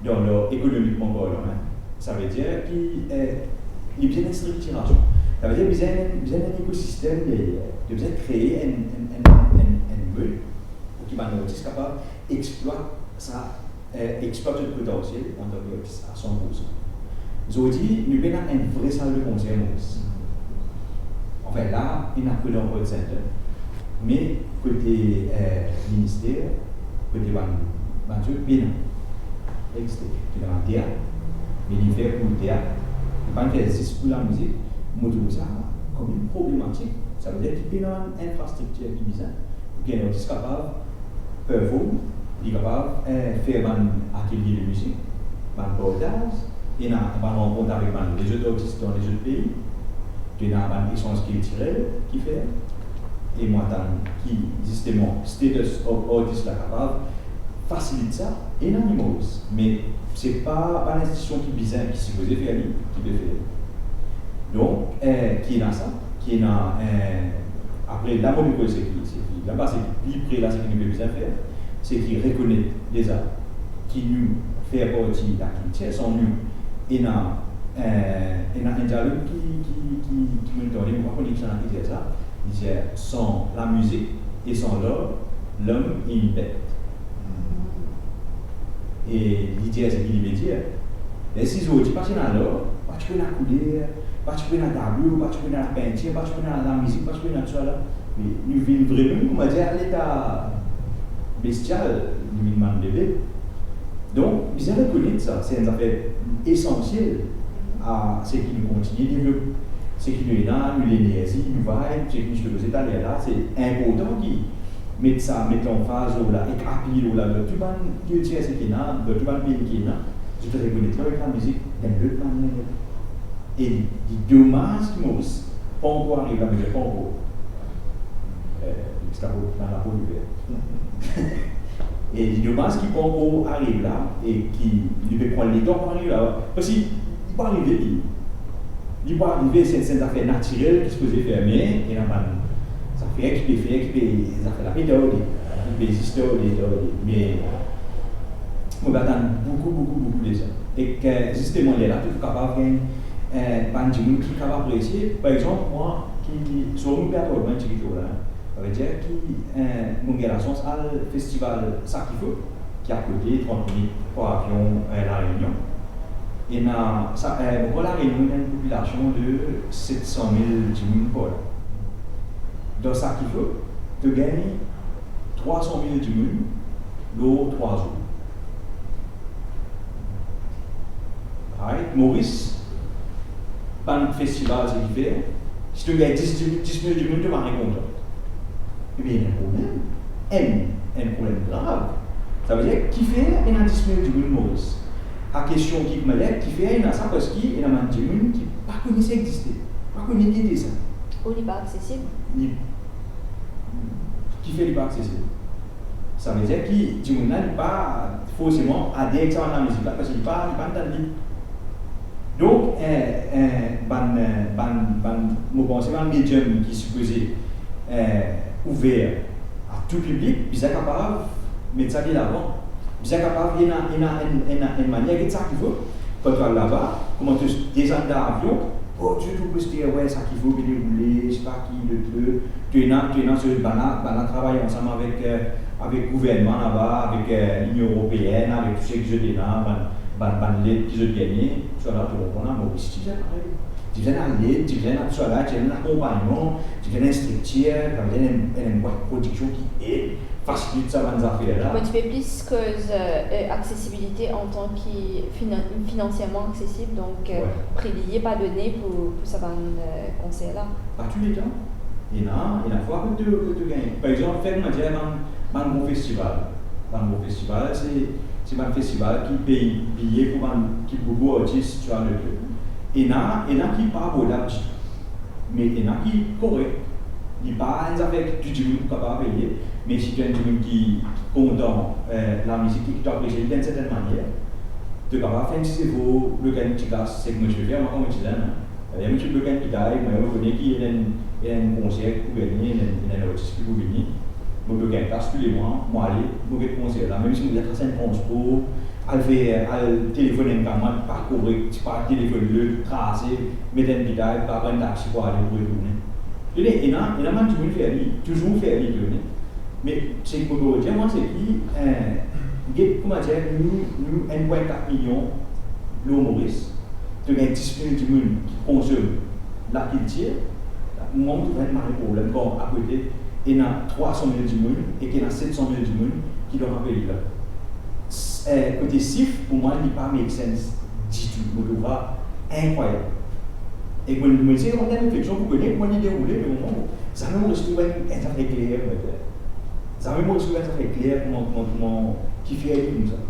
dan lor ekonomikman parlan, hein. Savedir ki, eh, li bizin enn striktirasion. Savedir bizin, bizin enn ekosistem deryer. Bizin kree enn, enn, enn, enn, enn mod pou ki bann artis kapav explwat sa, eh, explwat zot potansiel antan ki artis a san poursan. Zordi, nou pena enn vre sal de konser Moris. Anfin, la, ena Prudent Arts Center, me kote, eh, minister, kote bann, bann zot, pena existe. Pena bann teat, me li fer pou teat, li pa fer zis pou lamizik. Mo trouv sa koumem problematik. Savedir ki pena bann infrastriktir ki bizin pou ki enn artis kapav perform, li kapav, eh, fer bann atelie de mizik, bann partaz, ena bann rankont avek bann lezot artis dan lezot pei, ena bann esanz kiltirel ki fer. E mo atann ki, zisteman, Status of Artist la kapav fasilit sa, Ena li Moris, me se pa bann institusion ki bizin, ki sipoze fer li, ki pe fer li. Donk, eh, ki ena sa, ki ena, eh, apre, la mo pe koz seki, seki, la, seki pli pre la, seki nou pe bizin fer, seki rekonet deza ki nou fer parti lakiltir, san nou, ena, eh, ena enn dialog ki, ki, ki, ki mo tande, mo pa kone kisannla ki dir sa, li dir, san lamizik e san lar, lom e enn bet. E li dir seki li pe dir. E si zordi pa ti ena lar, pa ti pou ena kouler, pa ti pou ena tablo, pa ti pou ena lapintir, pa ti pou ena lamizik, pa ti pou ena tousala. Me nou vinn vremem, koumadir, a leta bestial, nou vinn bann bebe. Donk, bizin rekonet sa, se enn zafer esansiel a seki nou kontigne devlop, seki nou ena, nou lenerzi, nou vibe, seki nou sipoze taler la, se inportan ki met sa, met lanfaz lor la, ek apiye lor la, lor tou bann kiltir seki ena, lor tou bann pei ki ena, zot rekonet li avek lamizik dan lot manier. E li, li domaz ki Moris pa ankor ariv la, me li pa ankor. Eh, Gestapo, bann laport ouver. E li domaz ki pa ankor ariv la, e ki li pe pran letan pou ariv la. Parski li pa arive, li. Li pa arive, se, se enn zafer natirel ki sipoze fer, me ena bann zafer ki pe fer, ki pe, zafer la pe tarde, ki pe zis tarde, tarde. Me mo pe atann boukou, boukou, boukou de sa. Ek, eh, zisteman, lerla to kapav gagn, eh, bann dimoun ki kapav apresie. Par exanp, mwa, ki, so, mo pe atann mwa, ti ki tour la. Savedir ki, eh, mo gagn lasans al festival Sakifo, ki akote, trant minit par avion, eh, La Réunion. Ena, sa, eh, mo krwar La Réunion ena enn popilasion de set san mil dimoun par la. Dan Sakifo, to gagn trwa san mil dimoun lor trwa zour. Right? Moris, bann festival, seki fer, si to gagn dis, dis mil dimoun, to mari kontan. Ebien, ena enn problem. Enn, enn problem grav. Savedir, kifer ena dis mil dimoun Moris? A kestion ki, koumadir, kifer ena sa? Parski ena bann dimoun ki pa kone sa existe, pa kone ki ete sa. Ou li pa aksesib. Li, kifer li pa aksesib? Savedir ki dimoun la, li pa forseman ader ek sa bann lamizik la, parski li pa, li pa antann li. Donk, eh, eh, bann, eh, bann, bann, mo panse bann medium ki sipoze, eh, ouver a tou piblik, bizin kapav met sa delavan. Bizin kapav ena, ena, ena, ena enn manier, get Sakifo, kan to al laba, kouma to desann dan avion, oh, to trouv, to trouv, eh, wi, Sakifo pe deroule, sepa ki, lot, lot, to ena, to ena, so, bann la, bann la travay ansam avek, eh, avek gouvernman laba, avek, eh, Linion Eropeinn, avek tou seki zot ena, bann, bann, bann led ki zot gagne, so la, to konpran la, Moris ti bizin parey. Ti bizin led, ti bizin tousala, ti bizin lakonpagnman, ti bizin enn striktir, ti bizin enn, enn, enn bwat prodiksion ki ed, fasilit sa bann zafer la. Mo ti pe plis koz, eh, eh, aksesibilite antan ki finan-, finansierman aksesib, donk, eh, wi, pri bilye pa done pou, pou sa bann, eh, konser la. Pa touletan. Ena, ena fwa kot to, kot to gagn. Par exanp, fer, koumadir, bann, bann gro festival. Bann gro festival, se, se bann festival ki pey bilye pou bann, ki boukou artis, ti al. Ena, ena ki pa abordab ditou. Me ena ki korek. Li pa enn zafer ki tou dimoun pou kapav peye, me si to enn dimoun ki kontan, eh, lamizik, ki to apresie li dan enn sertenn manier, to kapav fer enn ti zefor, lor enn ti kas, seki mo ti pe fer, mwa, kan mo ti zenn, hein. Savedir mo ti pe lor enn gitar, mwa, mo kone ki ena enn, ena enn konser ki pou vini, ena enn, ena enn artis ki pou vini. Mo lor enn kas toulemwa, mo ale, mo get konser la. Mem si mo bizin tras enn transpor, al fer, al telefonn enn kamarad, pa korek, ti pa telefonn li, trase, met enn gitar, pa pran enn taxi pou ale, pou retourne. Ena, ena, ena bann dimoun fer li, touzour fer li, to kone. Me seki mo pe dir, mwa, se ki, eh, get, koumadir, nou, nou enn pwin kat milion lor Moris, to gagn dis mil dimoun ki konsom lakiltir, mwa, mo trouv enn mari problem kan akote ena trwa san mil dimoun e ki ena set san mil dimoun ki dan sa pei la. S-, eh, kote sif, pou mwa, li pa make sense ditou. Mo trouv sa inkrwayab. E mo, mo inn ese rant dan refleksion pou kone kouma li deroule, me moman, zame mo resi trouv enn, enn zafer kler, mo dir. Zame mo resi trouv enn zafer kler, kouma, kouma, kouma, kifer li koumsa.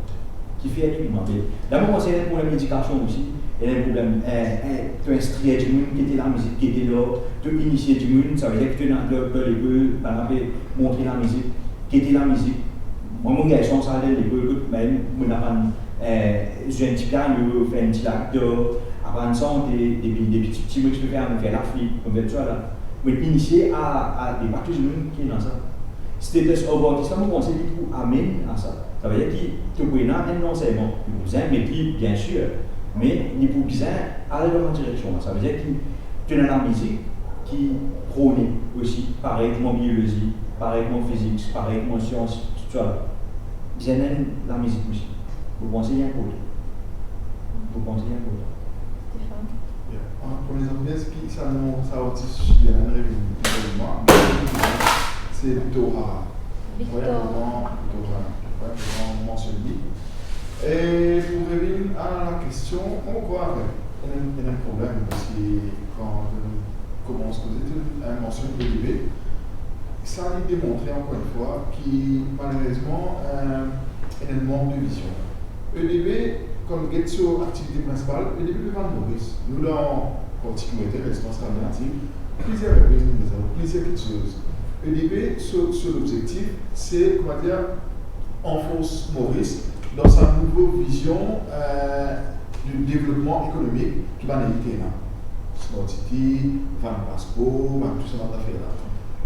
Kifer li koumsa. Me la, mo panse ena enn problem ledikasion osi, ena enn problem, eh, eh, to instrir dimoun, ki ete lamizik, ki ete lar, to inisie dimoun, savedir ki to ena dan, dan lekol, bann la pe montre lamizik, ki ete lamizik, Mwa, mo garson, sa, dan lekol, kot mem mo aprann, eh, zwe enn ti piano, fer enn ti lador, aprann sante, depi, depi tipti, mo ti pe fer, mo fer laflit, mo fer tousala. Mo inisie a, a, e pa tou dimoun ki ena sa. Status of artist la, mo panse li pou amenn a sa. Savedir ki to pou ena enn lansegnman, li pou bizin met li, bien sir, me li pou bizin al dan sa direksion la. Savedir ki to ena lamizik ki prone osi, parey kouma biolozi, parey kouma fizik, parey kouma sians, tousala. Bizin enn lamizik osi. Mo panse li inportan. Mo panse li inportan. Stéphane? Bien. An premie zafer, ki sa non, sa artis la, revinn, revinn mwa. Se Victor Hara. Victor. Wi, Victor Hara. Wi, mo mansionn li. E pou revinn a la kestion, mo krwar, ena, ena problem, parski kan nou koumans koze, to, eh, mansionn EDB, sa li demontre ankor enn fwa ki malerezman, eh, ena enn mank de vizion. EDB, kan nou get so aktivite prinsipal, EDB pe vann Moris. Nou dan parti Communautaire Résistance Alternative, plizier repriz nou dir, plizier kiksoz. EDB, so, so lobzektif, se, kouma dir, ranforse Moris dan sa nouvo vizion, eh, de devlopman ekonomik ki bann elit ena. Smart City, vann paspor, vann tou sa bann zafer la.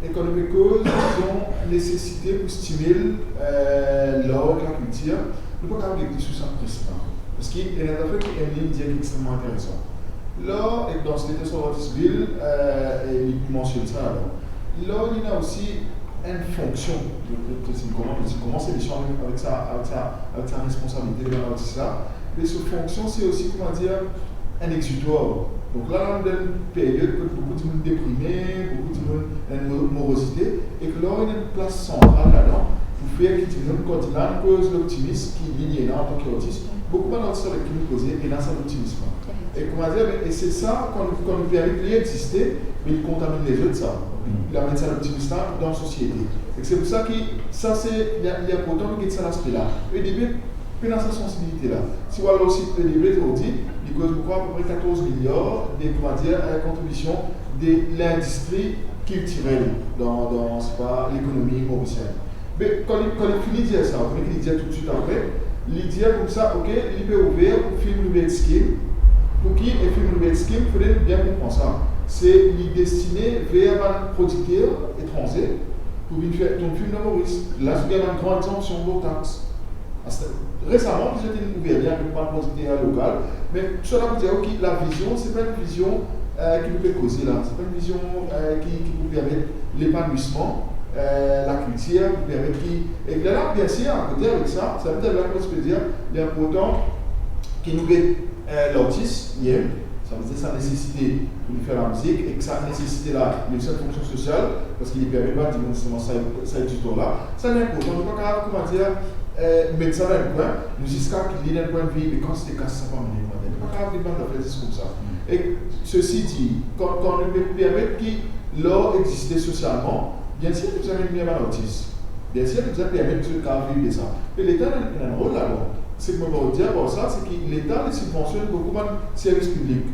E kan nou pe koz, dizon, nesesite pou stimil, eh, lar ek lakiltir, nou pa kapav get li sou sa prizip la. Parski ena enn zafer ki Emeline dir ki extreman interesan. Lar, ek dan Status of Artist Bill, eh, e li mansionn sa, alor. Lar, li ena osi enn fonksion. Donk, si nou koumans, si nou koumans lemision avek, avek sa, avek sa, avek sa responsabilite de bann artis la. Me so fonksion, se osi, kouma dir, enn exutoire. Donk la, la, nou dan enn period kot boukou dimoun deprime, boukou dimoun ena enn mo-, morozite, e ki la, ena enn plas santral ladan pou fer ki dimoun, kan li koz loptimism ki li, li ena antan ki artis, boukou bann artis avek ki nou koze, ena sa loptimism la. E kouma dir, e se sa, kan, kan nou permet li existe, me li kontaminn lezot sa. Li amenn sa loptimism la dan sosiete. E se pou sa ki, sa se, li, li inportan nou get sa laspe la. EDB pena sa sansibilite la. Si ou al lor sit EDB, zordi, li koz, mo krwar, apepre katorz miliar de, kouma dir, eh, kontribision de lindistri kiltirel dan, dan, sepa, lekonomi morisienn. Me kan li, kan li fini dir sa, ou kone ki li dir toutswit apre, li dir koumsa, ok, li pe ouver pou film rebate scheme. Pou ki enn film rebate scheme, fode nou bien konpran sa. Se li destine ver bann prodikter etranze pou vinn fer tourn film dan Moris. La, zot gagn bann gran egzanpsion lor tax. Aster, resaman, li ti inn ouver li avek bann prodikter lokal, me sa la pou dir ki lavizion, se pa enn vizion, eh, ki nou pe koze la, se pa enn vizion, eh, ki, ki pou permet lepanouisman, eh, lakiltir, pou permet ki, e la, biensir, akote avek sa, sa vedir la, kouma ti pe dir, li inportan ki nou get, eh, lartis, li enn, Savedir sa nesesite pou li fer lamizik, e ki sa nesesite la, li osi enn fonksion sosial, parski li permet bann dimoun zisteman sa, sa exutoire la. Sa li inportan, nou pa kapav, kouma dir, eh, met sa dan enn kwin, nou zis kalkile dan enn pwin de vi, me kan se kas sa pa mene, kouma dir, nou pa kapav get bann zafer zis koumsa. E sesi di, kan, kan nou pe permet ki lar existe sosialman, biensir nou bizin met bann artis. Biensir, nou bizin permet zot kapav viv de sa. Me Leta ena, ena enn rol ladan. Seki mo pe dir par sa, se ki Leta, li sibvansionn boukou bann servis piblik,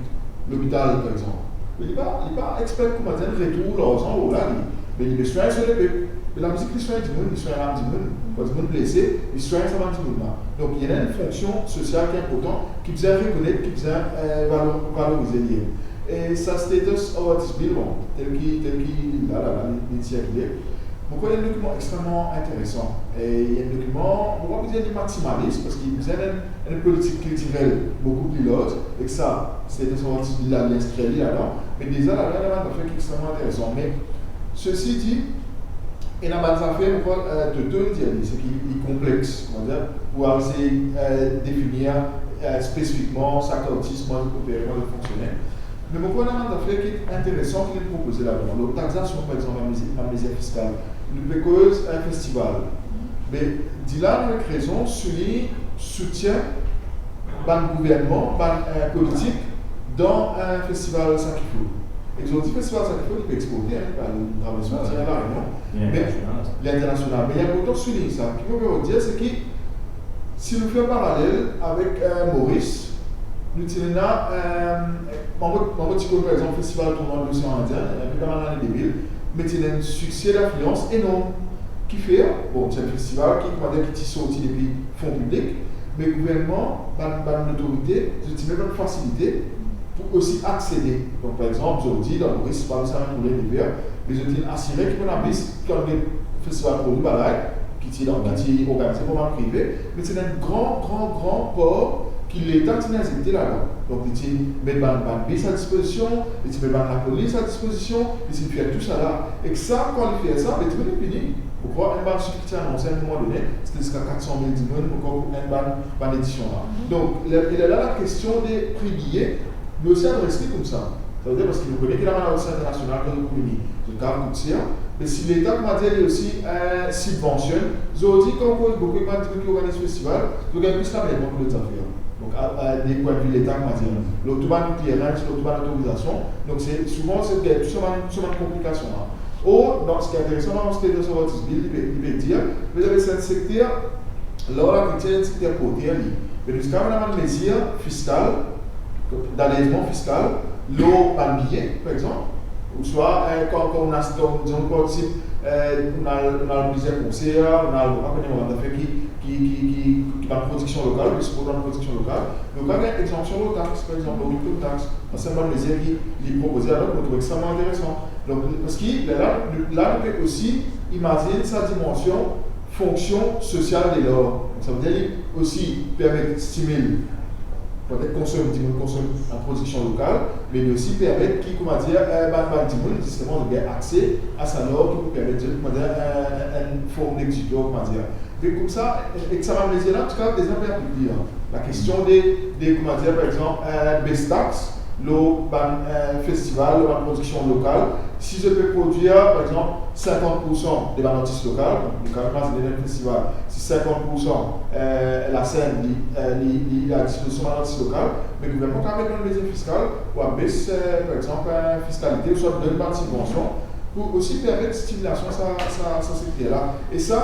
lopital, par exanp. Me li pa, li pa expect, kouma dir, retour larzan lor la, li. Me li pe swagn so lepep. Me lamizik, li swagn dimoun, li swagn lam dimoun. Kan dimoun blese, li swagn sa bann dimoun la. Donk, ena enn fonksion sosial ki inportan, ki bizin rekonet, ki bizin, eh, valo-, valorize li. E sa Status of Artist Bill, bon, tel ki, tel ki la, la, la, li, li sirkile. Mo krwar li enn dokiman extreman interesan. E li enn dokiman, mo pa pou dir li maksimalis, parski li bizin enn, enn politik kiltirel boukou pli larz, ek sa, Status of Artist Bill la, li inskrir li ladan. Me deza, ladan, ena bann zafer ki extreman interesan. Me, sesi di, ena bann zafer, mo krwar, eh, Toto inn dir li, seki li konplex, kouma dir, pou al sey, eh, definir, eh, spesifikman sak artis, kouma li opere, kouma li fonksione. Me mo krwar ena bann zafer ki interesan ki li propoze ladan. Lor taxasion, par exanp, bann mezi-, bann mezir fiskal. Nou pe koz enn festival. Me dila nou ek rezon si li soutien bann gouvernman, bann, eh, politik dan enn festival Sakifou. Ek zordi festival Sakifou, li pe exporte, hein, al travers frontier, La Réunion. Li internasional. Me li internasional. Me li inportan soulign sa. Ki mo pe dir, se ki si nou fer paralel avek, eh, Moris, nou ti ena, eh, mo, mo ti konn, par exanp, festival tournoi de l'océan Indien, eh, dan bann lane de mil, me ti ena enn sikse, linflians enorm. Kifer, bon, ti enn festival ki, koumadir, ki ti sorti depi fon piblik, me gouvernman, bann, bann lotorite, zot ti met bann fasilite pou osi aksede. Donk, par exanp, zordi, dan Moris, pa bizin al koule Lever, me zot inn asire ki pou ena bis, kan bann festival pou Balay, ki ti dan, ki ti organize par bann prive, me ti ena enn gran, gran, gran por ki Leta ti inn inzekte ladan. Donk, li ti met bann, bann bis a dispozision, li ti met bann lapolis a dispozision, li ti fer tousala. Ek sa, kan li fer sa, be, ti inn pini. Mo krwar enn bann sif ki ti anonse a enn moman done, se ti ziska kat san mil dimoun, mo krwar, pou enn bann, bann edision la. Donk, le, lerla, lakestion de pri biye, nou osi adres li koumsa. Savedir, parski nou kone ki lamann artis internasional, kan zot pou vini, zot kav kout ser. Me si Leta, koumadir, li osi, eh, sibvansionn, zordi, kan ou koz boukou ek bann dimoun ki organiz festival, zot gagn plis lamermont ki lot zafer. Donk, a, a, de pwin de vi Leta, koumadir, lor tou bann clearance, lor tou bann otorizasion. Donk, se, souvan, se, gagn tou sa bann, tou sa bann konplikasion la. Or, donk, seki interesan, dan seki de sa Artist Bill, li pe, li pe dir, me dan serten sekter, lar lakiltir, enn sekter porter li. Me ziska nou ena bann mezir fiskal, d'alezman fiskal, lor bann biye, par exanp, ouswa, eh, kan, kan ou aste, dizon, ou partisip, eh, ou al, ou al plizier konser, ou al, mo pa kone, bann zafer ki, ki, ki, ki, ki bann prodiksion lokal, ki siport bann prodiksion lokal, donk, ena enn egzanpsion lor tax, par exanp, lor withhold tax. Sa se enn bann mezir ki li propoze, alor, mo trouv extreman interesan. Donk, parski la, la, la, nou pe osi imazinn sa dimansion fonksion sosial de lar. Donk, savedir li osi permet stimil, petet konsom, dimoun konsom enn prodiksion lokal, me li osi permet ki, koumadir, eh, bann, bann dimoun, zisteman, zot gagn akse a sa lar ki pou permet zot, koumadir, eh, enn, enn form d'exutoire, koumadir. Me koumsa, ek sa bann mezir la, antouka, deza pe aplik li, an. Lakestion de, de, koumadir, par exanp, eh, bes tax, lor bann, eh, festival, lor bann prodiksion lokal. Si zot pe prodwir, par exanp, sinkant poursan de bann artis lokal, donk, nou kav imazine dan enn festival, si sinkant poursan, eh, lasenn, li, eh, li, li a dispozision bann artis lokal, me gouvernman kav met bann mezir fiskal pou abes, eh, par exanp, eh, fiskalite, ouswa donn bann sibvansion, pou osi permet stimilasion sa, sa, sa sekter la. E sa,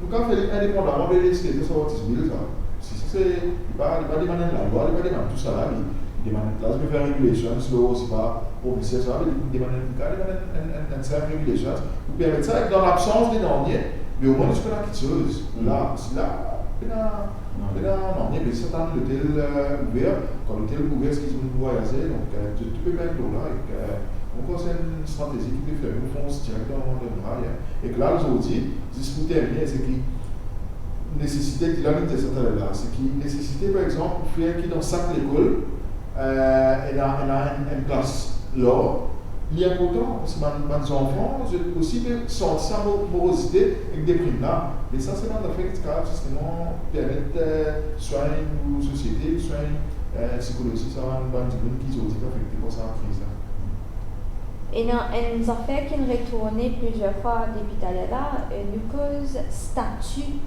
nou kav fer li indepandaman de seki de sa Artist Bill, sa. Si sa se, li pa, li pa demann enn lalwa, li pa demann tousala, li, li demann enn klas, li fer regulations, lor, se pa, pou misier sa, li demann enn, li demann enn, enn, enn, enn self regulations, pou permet sa, ek dan labsans de nanye, me omwin nou ti pena kiksoz. Mm. La, si la, pena, non, pena nanye, me sa tann lotel, eh, ouver, kan lotel pou ouver, eski dimoun pou vwayaze, donk, eh, tou, tou pe met lor la, ek, eh, ankor se enn stratezi ki pe fer nou fons direk dan, dan ray, en. Ek la, zordi, zis pou termine, seki nesesite, Dylan inn dir sa taler la, seki nesesite, par exanp, pou fer ki dan sak lekol, eh, ena, ena enn, enn klas lar, li inportan, parski bann, bann zanfan, zot osi pe santi sa mo-, morozite ek deprim la. Me sa, se bann zafer ki ti kav zisteman permet, eh, swagn nou sosiete, swagn, eh, psikolozi sa bann, bann dimoun ki zordi pe afekte par sa kriz la. Ena enn zafer ki'nn retourne plizier fwa depi taler la, eh, nou koz stati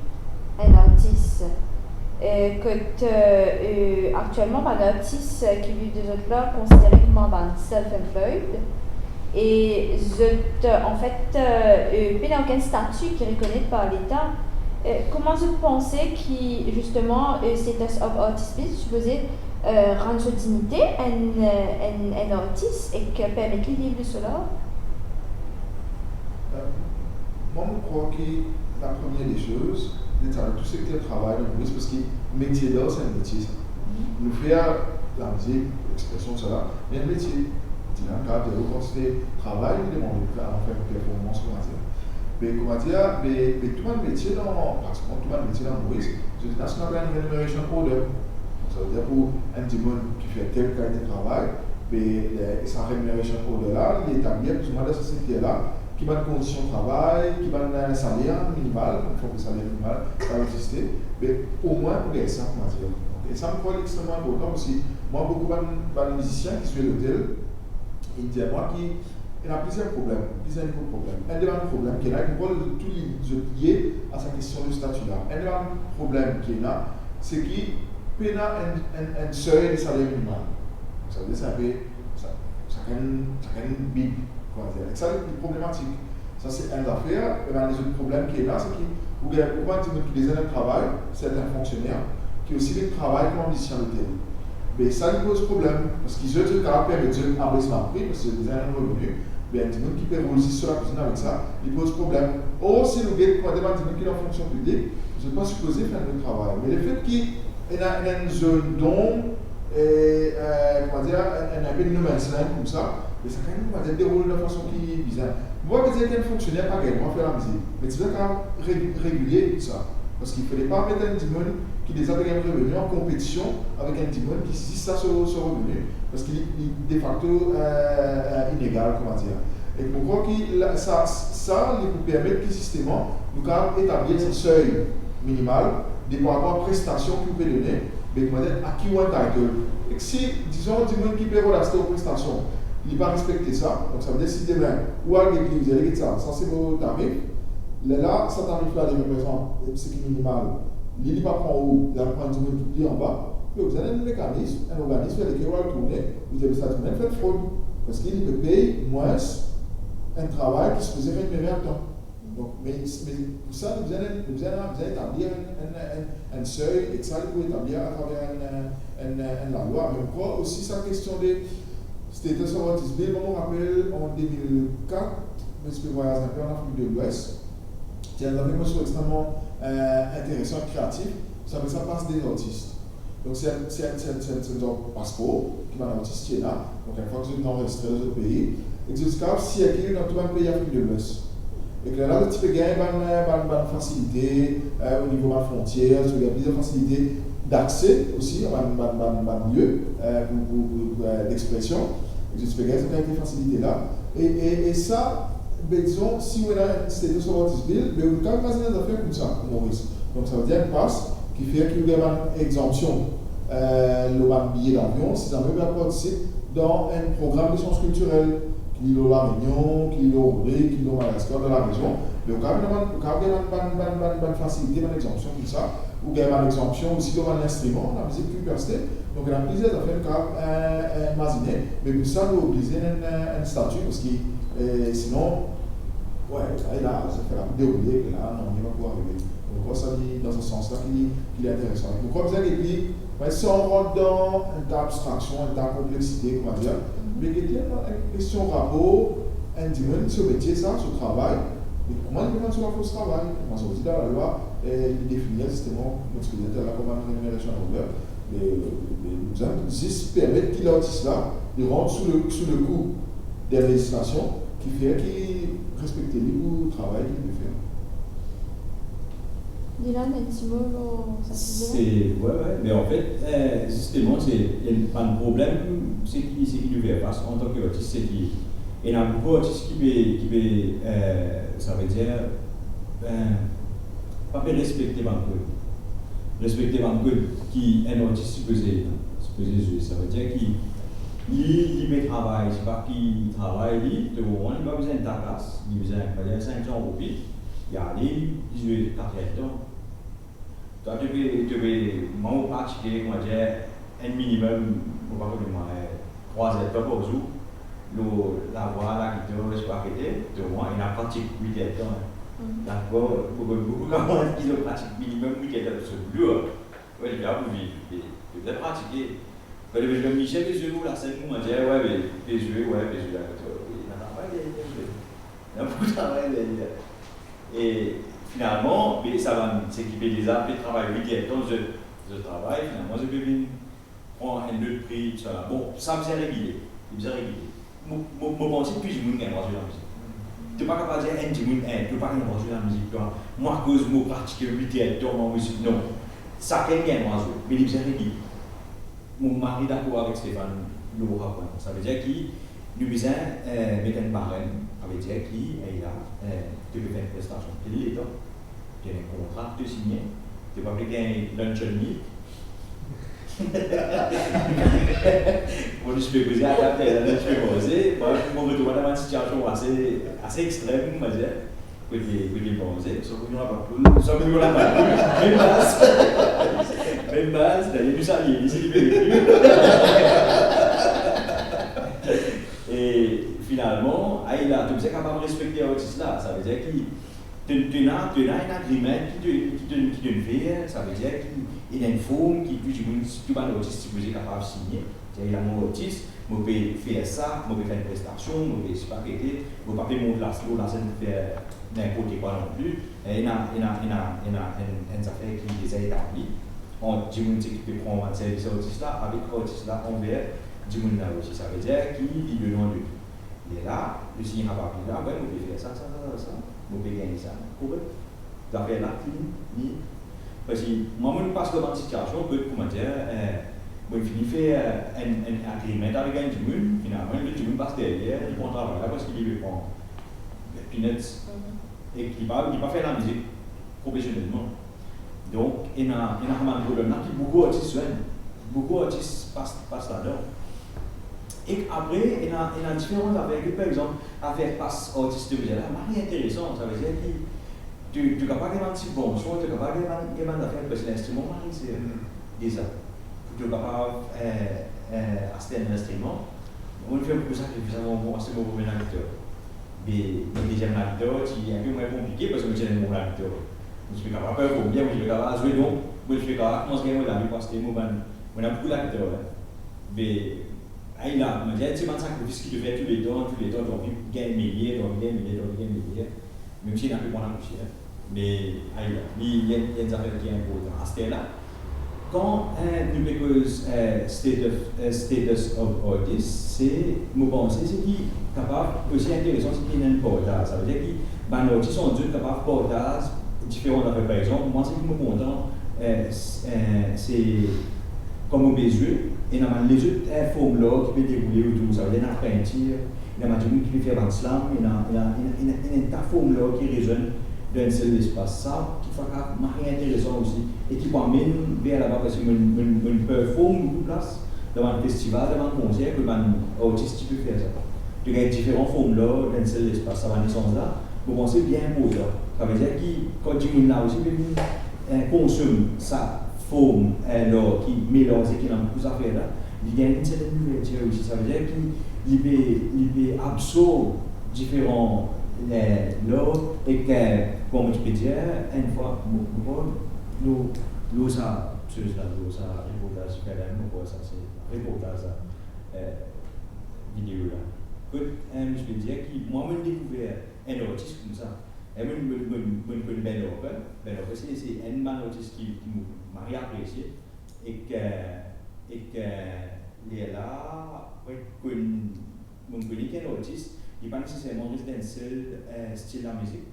enn artis. Eh, kot, eh, eh, aktielman, bann artis, eh, ki viv de zot lar konsidere kouma bann self-employed. E zot, eh, anfet, eh, eh, pena okenn stati ki rekonet par Leta. Eh, kouma zot panse ki, zisteman, eh, status of Artist Bill sipoze, eh, rann so dignite enn, eh, enn, enn artis ek permet li viv de so lar? Eh, mwa, mo krwar ki la première des choses, leta dan tou sekter travay dan Moris, parski metie lar, se enn metie sa. Mhm. Nou fer lamizik, lexpresion, tousala, me enn metie. Dylan kav dir ou, kan se travay, li demann ou pou fer, fer enn performans, koumadir. Me, koumadir, me, me tou bann metie dan, pratikman tou bann metie dan Moris, zot ena seki nou apel enn remuneration order. Donk, savedir pou enn dimoun ki fer tel kalite travay, be, le, sa remuneration order la, li etabli plizoumwin dan sa sekter la, ki bann kondision travay, ki bann, eh, saler minimal, konform saler minimal, sa existe, be, omwin pou gagn sa, koumadir. Donk, e sa, mo krwar, li extreman inportan, parski mwa, boukou bann, bann mizisien ki zwe lotel, inn dir mwa ki ena plizier problem, plizier nivo problem. Enn de bann problem ki ena, ki mo krwar tou li, zot lie a sa kestion de stati la. Enn de bann problem ki ena, seki pena enn, enn, enn sey de saler minimal. Donk, savedir, se enn pe, sa, sa enn, sa enn big, koumadir. Ek sa, li, li problematik. Sa, se enn zafer. E bann lezot problem ki ena, seki ou gagn, ou bann dimoun ki deza ena travay, serten fonksioner, ki osi vinn travay kouma mizisien lotel. Be sa, li poz problem, parski zot, zot kav permet zot abes bann pri, parski zot deza ena reveni. Enn dimoun ki pe roul zis so lakwizinn avek sa, li poz problem. Or, si nou get kouma dir bann dimoun ki dan fonksion piblik, zot pa sipoze fer enn lot travay. Me lefet ki ena, ena enn zone d'ombre, e, e, kouma dir, enn, enn, enn pe no man's land koumsa, e sa kapav, kouma dir, deroul dan fason ki bizin. Mo pa pe dir ki enn fonksioner pa gagn drwa fer lamizik, me ti bizin kapav re-, regilie tou sa. Parski fode pa met enn dimoun ki deza pe gagn reveni an konpetision avek enn dimoun ki zis la so, so reveni, parski li, li de facto, e, e, inegal, kouma dir. E mo krwar ki la, sa, sa, li pou permet ki zisteman nou kapav etablir sa sey minimal de par rapor a prestasion ki ou pe done, me kouma dir, a ki ou entitled. E si, dizon, dimoun ki pe rod aste ou prestasion, li pa respekte sa, donk sa ve dir si demin ou al get li, ou dir, "Get sa, sa se mo tarif." Lerla, sa tarif la, li reprezant, e, seki minimal. Li, li pa pran ou, li al pran dimoun ki pli anba. Donk, bizin enn mekanism, enn organizm ver lekel ou al tourne, ou dir, "Sa dimoun fer frod." Parski li pe pey mwins enn travay ki sipoze reminere a tan. Donk, me, me pou sa, nou bizin, nou bizin, bizin etablir enn, enn, enn, enn sey, e sa, nou pou etablir atraver enn, enn, enn lalwa. Me mo krwar osi sa kestion de Status of Artist Bill, mwa, mo rapel an de mil kat, mo ti pe vwayaz enpe an Afrik de Lwes. Ti enn zafer ki mo trouv extrememan, e, interesan e kreatif, sa apel sa Pass des Artistes. Donk, se enn, se enn, se enn, se enn, se enn zor paspor ki bann artis ti ena. Donk, enn fwa ki zot inn anrezistre dan zot pei, e ki zot kapav sirkil dan tou bann pei Afrik de Lwes. E ki lerla, zot ti pe gagn bann, bann, bann fasilite, e, o nivo bann frontier, zot gagn plizier fasilite dakse osi a bann, bann, bann, bann lie, e, pou, pou, pou, pou, e, dexpresion. E zot ti pe gagn sa kalite fasilite la. E, e, e sa, be, dizon, si ou ena enn Status of Artist Bill, be, ou kapav imazine zafer koumsa, Moris. Donk, sa ve dir enn pas ki fer ki ou gagn bann egzanpsion, e, lor bann biye davion, si zame ou pe al partisip dan enn program de sans kiltirel, ki li lor La Rényon, ki li lor Rodrig, ki li lor Madagascar, dan larezion, me ou kapav gagn bann, ou kapav gagn bann, bann, bann, bann, bann fasilite, bann egzanpsion koumsa, ou gagn bann egzanpsion osi lor bann linstriman, lamizik ki ou pe aste, donk, ena plizier zafer nou kapav, e, e, imazine, me pou sa, nou oblize enn, enn, enn stati, parski, e, sinon, we, la, la, zafer la pou deroule, e la, nanye pa pou arive. Donk, mo krwar sa li, dan se sans la, ki, ki li interesan. Mo krwar bizin get li, me san rant dan enn ta abstraksion, enn ta konplexite, kouma dir, me get li enn, enn kestion rapor, enn dimoun, so metie sa, so travay, me kouma li pe gagn so lafors travay. Kouma zordi dan lalwa, e, li defini zisteman, mo ti pe dir la, kouma enn reminerasion anler, me, me nou bizin zis permet ki lartis la, li rant sou le, sou le kou de lezislasion ki fer ki respekte li pou travay ki li pe fer. Dylan, enn ti mo lor sa size la? Se, we, we, me anfet, e, zisteman, se, e, bann problem, seki, seki nou fer fas antan ki artis, seki, ena boukou artis ki pe, ki pe, e, sa ve dir, e, pa pe respekte bann kod. Respekte bann kod ki enn artis sipoze, sipoze zwe. Sa ve dir ki li, li pe travay, se pa ki travay li, to konpran, li pa bizin takas, li bizin, pa bizin sink san roupi, li ale, li zwe kat er tan. Twa, to pe, to pe, mwa, mo pratike, kouma dir, enn minimem, mo pa kone mwa, e, trwa er tan par zour, lor lavwa, lagitar, sipa ki ete, to konpran, ena pratik wit er tan. Mhm. Dakor, boukou, boukou kamarad ki zot pratik minimem wit er tan, se lour. We, li la pou viv, li, li bizin pratike. Kan li pe zwe, Michel pe zwe lor lasenn, kouma dir, we, be, pe zwe, we, pe zwe lagitar, ena travay deryer, ena boukou travay deryer. E finalman, be, sa bann, seki pe deza pe travay wit er tan, zot, zot travay, finalman, zot pe vinn pran enn lot pri, tousala. Bon, sa bizin regile, li bizin regile. Mo, mo, mo panse tou dimoun gagn drwa zwe lamizik. To pa kapav dir enn dimoun, e, to pa gagn drwa zwe lamizik, twa. Mwa, akoz mo pratike wit er tan mo mizik, non. Sakenn gagn drwa zwe, me li bizin regile. Mo mari dakor avek Stéphane lor sa pwin. Sa ve dir ki nou bizin, e, met enn barenm, sa ve dir ki, e, la, e, to pe fer enn prestasion tel letan, to ena enn kontra ki to signe, to pa pe gagn lunch and leave. Mo, nou ti pe koze, atab, e, nou ti pe manze, bon, mo retrouv dan bann sitiasion ase, ase extrem, mo dir. Kote, kote manze, sa kote nou lapat poul, sa kote nou lapat poul, mem baz. Mem baz, dayer nou salie li, si li pe vini. E finalman, ay la, to bizin kapav respekte artis la, sa ve dir ki to, to ena, to ena enn agreement ki to, ki to, ki to fer, sa ve dir ki Ena enn form ki tou dimoun, tou bann artis sipoze kapav signe. Dir, mo artis, mo pe fer sa, mo pe fer enn prestasion, mo pe sipa ki ete, mo pa pe mont la, lor lasenn fer ninport kwa non pli. Ena, ena, ena, ena enn, enn zafer ki deza etabli ant dimoun ki pe pran bann servis artis la avek artis la anver dimoun la osi. Savedir ki li done li. Lerla, li sign sa papie la, wi, mo pe fer sa, sa, sa, sa, sa, mo pe gagn sa. Korek? Zafer la fini, fini. Parski mwa, mo pas dan bann sitiasion kot, kouma dir, eh, mo fini fer, eh, enn, enn agreement avek enn dimoun, finalman, enn dimoun pas deryer, li pran travay la parski li pe pran peanuts. Mhm. E li pa, li pa fer lamizik profesionelman. Donk, ena, ena sa bann problem la ki boukou artis zwenn, boukou artis pas, pas ladan. E apre, ena, ena diferan zafer ki, par exanp, zafer pas artis de la, mari interesan, savedir ki to, to kapav gagn bann sibvansion, to kapav gagn bann, gagn bann zafer, parski linstriman mari, se, hmm, deza. Pou to kapav, eh, eh, aste enn linstriman, mo fer boukou sakrifis avan mo aste mo premie linstriman. Me, me deziem linstriman ti inpe mwin konplike, parski mo ti ena mo linstriman. Mo ti pe kapav perform bien, mo ti pe kapav zwe, donk, mo ti pe kapav koumans gagn mo lavi pou aste mo bann, mo ena boukou linstriman, eh. Me, ay la, mo dir, se bann sakrifis ki to fer touletan, touletan, to anvi gagn meyer, to anvi gagn meyer, to anvi gagn meyer. Mem si ena pe pran lapousier, me, ay la, li, li enn, li enn zafer ki inportan. Aster la, kan, eh, nou pe koz, eh, state of, eh, status of artist, se, mo panse, seki kapav osi interesan, seki ena enn partaz. Savedir ki bann artis ant zot kapav partaz diferan zafer. Par exanp, mwa, seki mo kontan, eh, s-, eh, se kouma mo pe zwe, ena bann lezot, eh, form lar ki pe deroule otour. Savedir ena pintir, ena bann dimoun ki pe fer bann slam, ena, ena, ena, ena, ena enn ta form lar ki rezwenn dan enn sel lespas. Sa, kikfwa, kapav mari interesan osi, e ki pou amenn ver laba, parski mo, mo, mo perform boukou plas, dan bann festival, dan bann konser, kot bann artis ti pe fer sa. To gagn diferan form lar dan enn sel lespas, sa bann esanz la, mo panse bien inportan. Savedir ki, kan dimoun la osi pe vinn, eh, konsom sa form, eh, lar ki melanze, ki ena boukou zafer la, li gagn enn sertenn ouvertir osi. Savedir ki li pe, li pe absorb diferan, eh, lar, ek, eh, kouma ti pe dir, enn fwa, mo, mo, lor, lor sa, sez la, lor sa reportaz, ti pe la, mo krwar sa se reportaz la, eh, video la. Kot, eh, mo ti pe dir ki, mwa, mo dekouver enn artis koumsa. E mo, mo, mo, mo konn Ben Harper. Ben Harper, se, se enn bann artis ki, ki mo mari apresie. Ek, eh, ek, eh, lerla, wi, konn, mo kone ki enn artis, li pa neseserman res dan enn sel, eh, stil lamizik.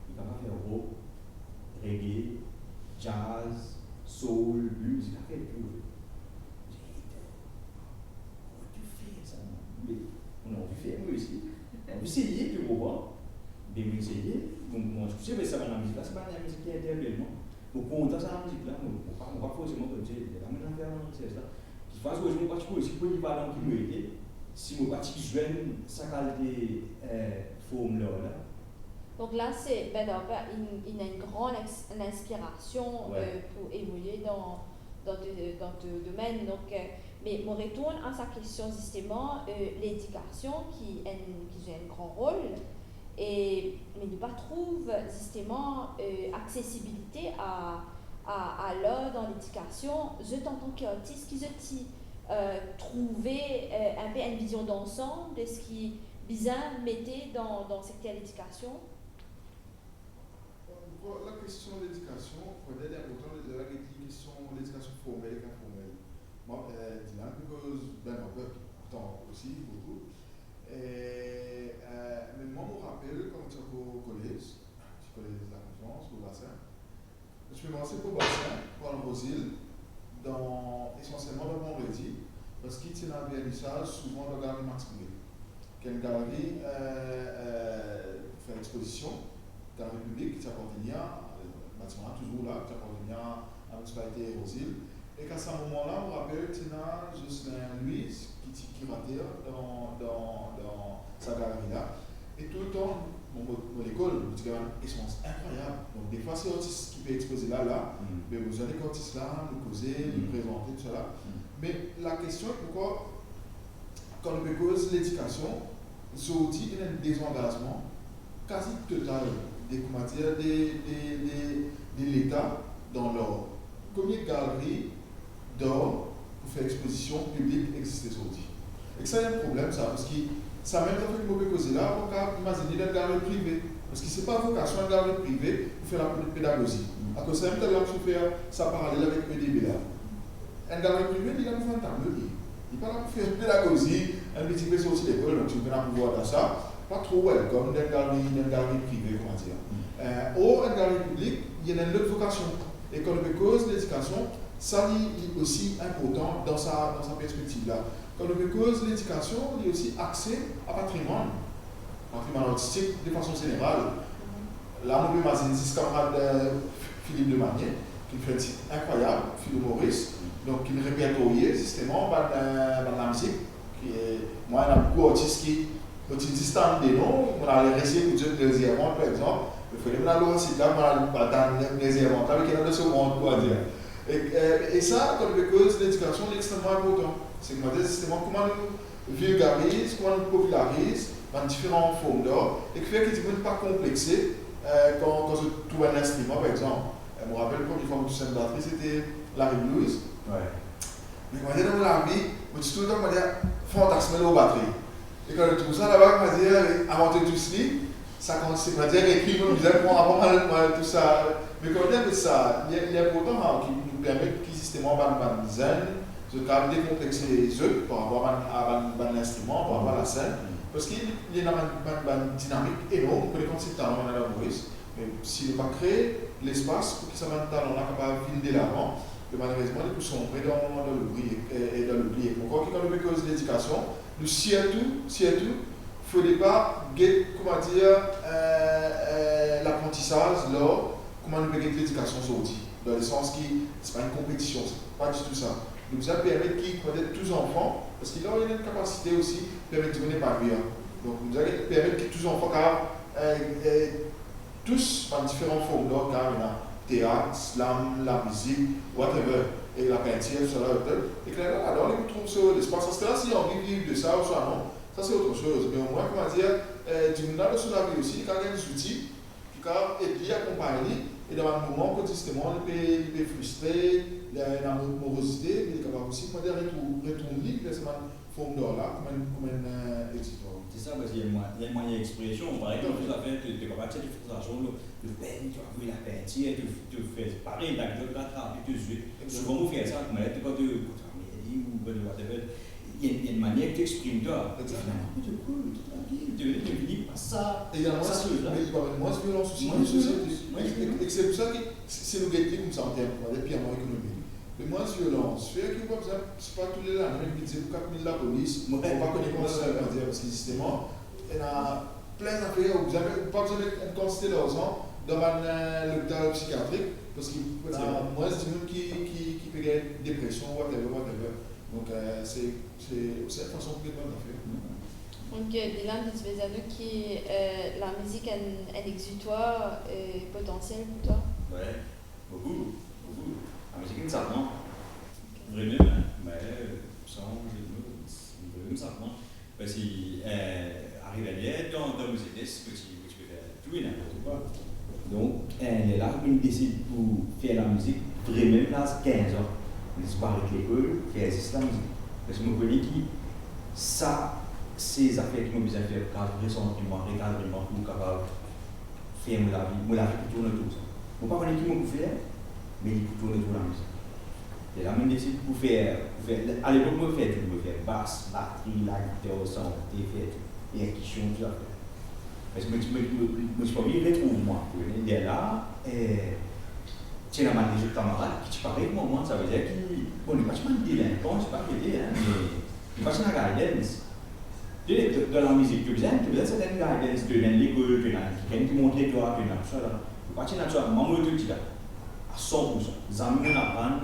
Li kapav fer rock, reggae, jazz, soul, blues, li kapav fer tou. Mo dir, "Hey, to, kouma to fer sa, man?" Me mo anvi fer mwa osi. Mo anvi seye, to konpran? Me mo seye, mo, mo, se pa sa bann lamizik la, se pa enn lamizik ki interpel mwa. Mo kontan sa lamizik la, mo, mo pa, mo pa forseman konn seye. La, mo ena fer bann resers la. Kikfwa, mo pa ti koz si polivalan ki mo ete, si mo pa ti zwenn sa kalite, eh, form lar la. Donk la, se, Ben Harper, inn, inn enn gran ins-, enn inspirasion, wi, euh, pou evolie dan, dan to, dan to domenn. Donk, euh, me mo retourn a sa kestion, zisteman, euh, ledikasion ki enn, ki zwe enn gran rol. E, me nou pa trouv, zisteman, euh, aksesibilite a, a, a lar dan ledikasion. Zot, antan ki artis, ki zot ti, euh, trouve, euh, inpe enn vizion dansam de seki bizin mete dan, dan sekter ledikasion? Bon, la kestion ledikasion, pou mwa, li inportan, li, li, li kestion ledikasion formel ek informel. Mwa, euh, Dylan, because, Ben Harper, pourtan osi, boukou. E, euh, me mwa, mo rapel, kan mo ti ankor kolez, ti kolez La Confiance, Beau Bassin, mo ti pe marse Beau Bassin pou al Roz Ile, dan, esansielman dan vandredi, parski ti ena vernisaz souvan dan galeri Max Boublil, ki enn galeri, euh, euh, pou fer expozision, galeri piblik ki ti apartenir, euh, batiman la touzour la, ki ti apartenir a minisipalite Roz Ile. Ek a sa moman la, mo rapel, ti ena Jocelyn Louise, ki ti kirater dan, dan, dan sa galeri la. E toultan, bon, mo, mo lekol, mo ti gagn bann esanz inkrwayab. Donk, defwa, se artis ki pe expoze la, la, hmm, me mo zwenn ek artis la, nou koze, nou, hmm, prezante, tousala. Hmm. Me lakestion, poukwa, kan nou pe koz ledikasion, zordi, ena enn dezangazman kazi total de, kouma dir, de, de, de, de Leta dan lar. Komie galeri dar pou fer expozision piblik existe zordi? Ek sa, ena problem sa, parski sa mem zafer ki mo pe koze la, mo kav imazine li dan enn galeri prive, parski se pa vokasion enn galeri prive pou fer lapedagozi. Akoz sa mem talè mo fer sa paralel avek E D B la. Enn galeri prive, li la pou vann tablo li. Li pa la pou fer pedagozi, enn piti pe sorti lekol, donk si ou pena pouvwar dan sa, pa tro welcome dan enn galeri, dan enn galeri prive, koumadir. Eh, or, enn galeri piblik, li ena enn lot vokasion. E kan nou pe koz ledikasion, sa li, li osi inportan dan sa, dan sa perspektiv la. Kan nou pe koz ledikasion, li osi axe a patrimwann, patrimwann artistik de fason zeneral. La, nou pe imazinn zis kamarad, eh, Philippe Lemanié, ki fer enn sit inkrwayab, Philo Maurice, donk ki repertorye zisteman bann, eh, bann lamizik, ki, eh, mwa, ena boukou artis ki, mo ti zis tann de non, mo al resi ekout zot Blaise Diamant, par exanp, me fode mo al lor sit la, mo al tann Blaise Diamant la, me ki ena dan so mond, koumadir. E, eh, e sa, kan nou pe koz ledikasion, li extrememan inportan. Se koumadir, zisteman, kouma nou vilgariz, kouma nou popilariz bann diferan form dar, e ki fer ki dimoun pa konplexe, eh, kan, kan zot trouv enn instriman, par exanp. Eh, mo rapel, premie fwa mo tous enn batri, se te Larue Blues. Wi. Me koumadir, dan mo lavi, mo ti toultan, koumadir, fantasme lor batri. E kan mo trouv sa laba, koumadir, avan to tous li, sa koumans, koumadir, ekrir mo bizin pran avan mo, mo tous sa. Me koumadir, me sa, li, li inportan, ha, ki nou permet ki zisteman bann, bann zenn, zot kapav dekonplexe zot par rapor a bann, a bann, bann instriman, par rapor a lasenn, parski li ena bann, bann, bann dinamik enorm, kone kantite talan ena dan Moris, me si nou pa kree lespas pou ki sa bann talan la kapav vinn delavan, be malerezman, li pou sonbre dan, dan loubli, e, e dan loubli. Ankor ki kan nou pe koz ledikasion, nou sirtou, sirtou, fode pa get, koumadir, eh, eh, laprantisaz, lor, kouma nou pe get ledikasion zordi. Dan lesans ki, se pa enn konpetision, se pa ditou sa. Nou bizin permet ki, koumadir, tou zanfan, parski la, ena enn kapasite osi, permet dimoun epanouir. Donk, nou bizin permet ki tou zanfan kapav, eh, eh, tous bann diferan form dar, kapav ena teat, slam, lamizik, whatever, e lapintir, tousala, whatever. E ki la, ladan, li pou trouv so lespas. Parski la, si li anvi viv de sa ouswa non, sa se otro soz. Me omwin, koumadir, eh, dimoun la, dan so lavi osi, li kapav gagn zouti, ki kapav ed li, akonpagn li, e dan bann moman kot zisteman li pe, li pe fristre, li ena mo-, morozite, me li kapav osi, koumadir, retour-, retourn li ver sa bann form dar la, kouma enn, kouma enn, eh, exitoire. Se sa, parski ena mwa-, ena mwayin expresion. Par exanp, tou zafer, to, to kapav tir to fristrasion lor, lor penn, to avoy lapintir, to, to fer parey, la, to atrap, to zwe. Souvan, nou fer sa, kouma, to, kan to, kan to ramir li, ou kan to whatever, ena, ena enn manier ki to exprim twa. Exact. Finalman, to cool, to trankil, to, to vini, sa, e ena mwins, sa soz la. Me li pou amenn mwins violans osi dan sosiete. Mwins violans, mwins violans. E, e, e se pou sa ki, si, si nou get li koumsa an term, koumadir, pirman ekonomik, me mwins violans, fer ki ou pa bizin, se pa tou le lane, mem bidze pou kat mil lapolis, ou pa kone kouma sa, koumadir, parski zisteman, ena plin zafer, ou bizin, ou pa bizin met enn kantite larzan dan bann, eh, lopital psikiatrik, parski ena mwins dimoun ki, ki, ki pe gagn depresion, whatever, whatever. Donk, eh, se, se, se enn fason pou get bann zafer. Donk, eh, Dylan, li ti pe dir nou ki, eh, lamizik enn, enn exutoire, eh, potansiel pou twa? Wi. Boukou, boukou. Lamizik inn sap mwa. Ok. Vremem, hein, me, eh, san ze de mo, vremem sap mwa. Parski, eh, ariv enn ler dan, dan mo zenes, mo ti, mo ti pe fer tou e ninport kwa. Donk, eh, lerla, mo'nn desid pou fer lamizik vremem laz kinz an. Mo disparet lekol, fer zis lamizik. Parski mo kone ki sa, se zafer ki mo bizin fer pou kapav resanti mwa, rekadre mwa, pou kapav fer mo lavi, mo lavi pou tourn otour sa. Mo pa kone ki mo pou fer, me li pou tourn otour lamizik. E la, mo desid pou fer, pou fer, alepok, mo fer tou, mo fer bas, batri, lagitar, sante, fer tou, perkision, tou zafer. Parski mo ti, mo, mo, mo ti pa anvi retrouv mwa, ou konpran. Lerla, eh, ti ena bann lezot kamarad ki ti parey kouma mwa, savedir ki, bon, nou pa ti bann delinkan, se pa vre, hein, me nou pa ti ena guidance. To, to, dan lamizik, to bizin, to bizin serten guidance, to ena enn lekol, to ena kikenn ki montre twa, to ena tousala. Ou pa ti ena tousala, mwa mo tou ti la, a san pou san. Zame mo'nn aprann,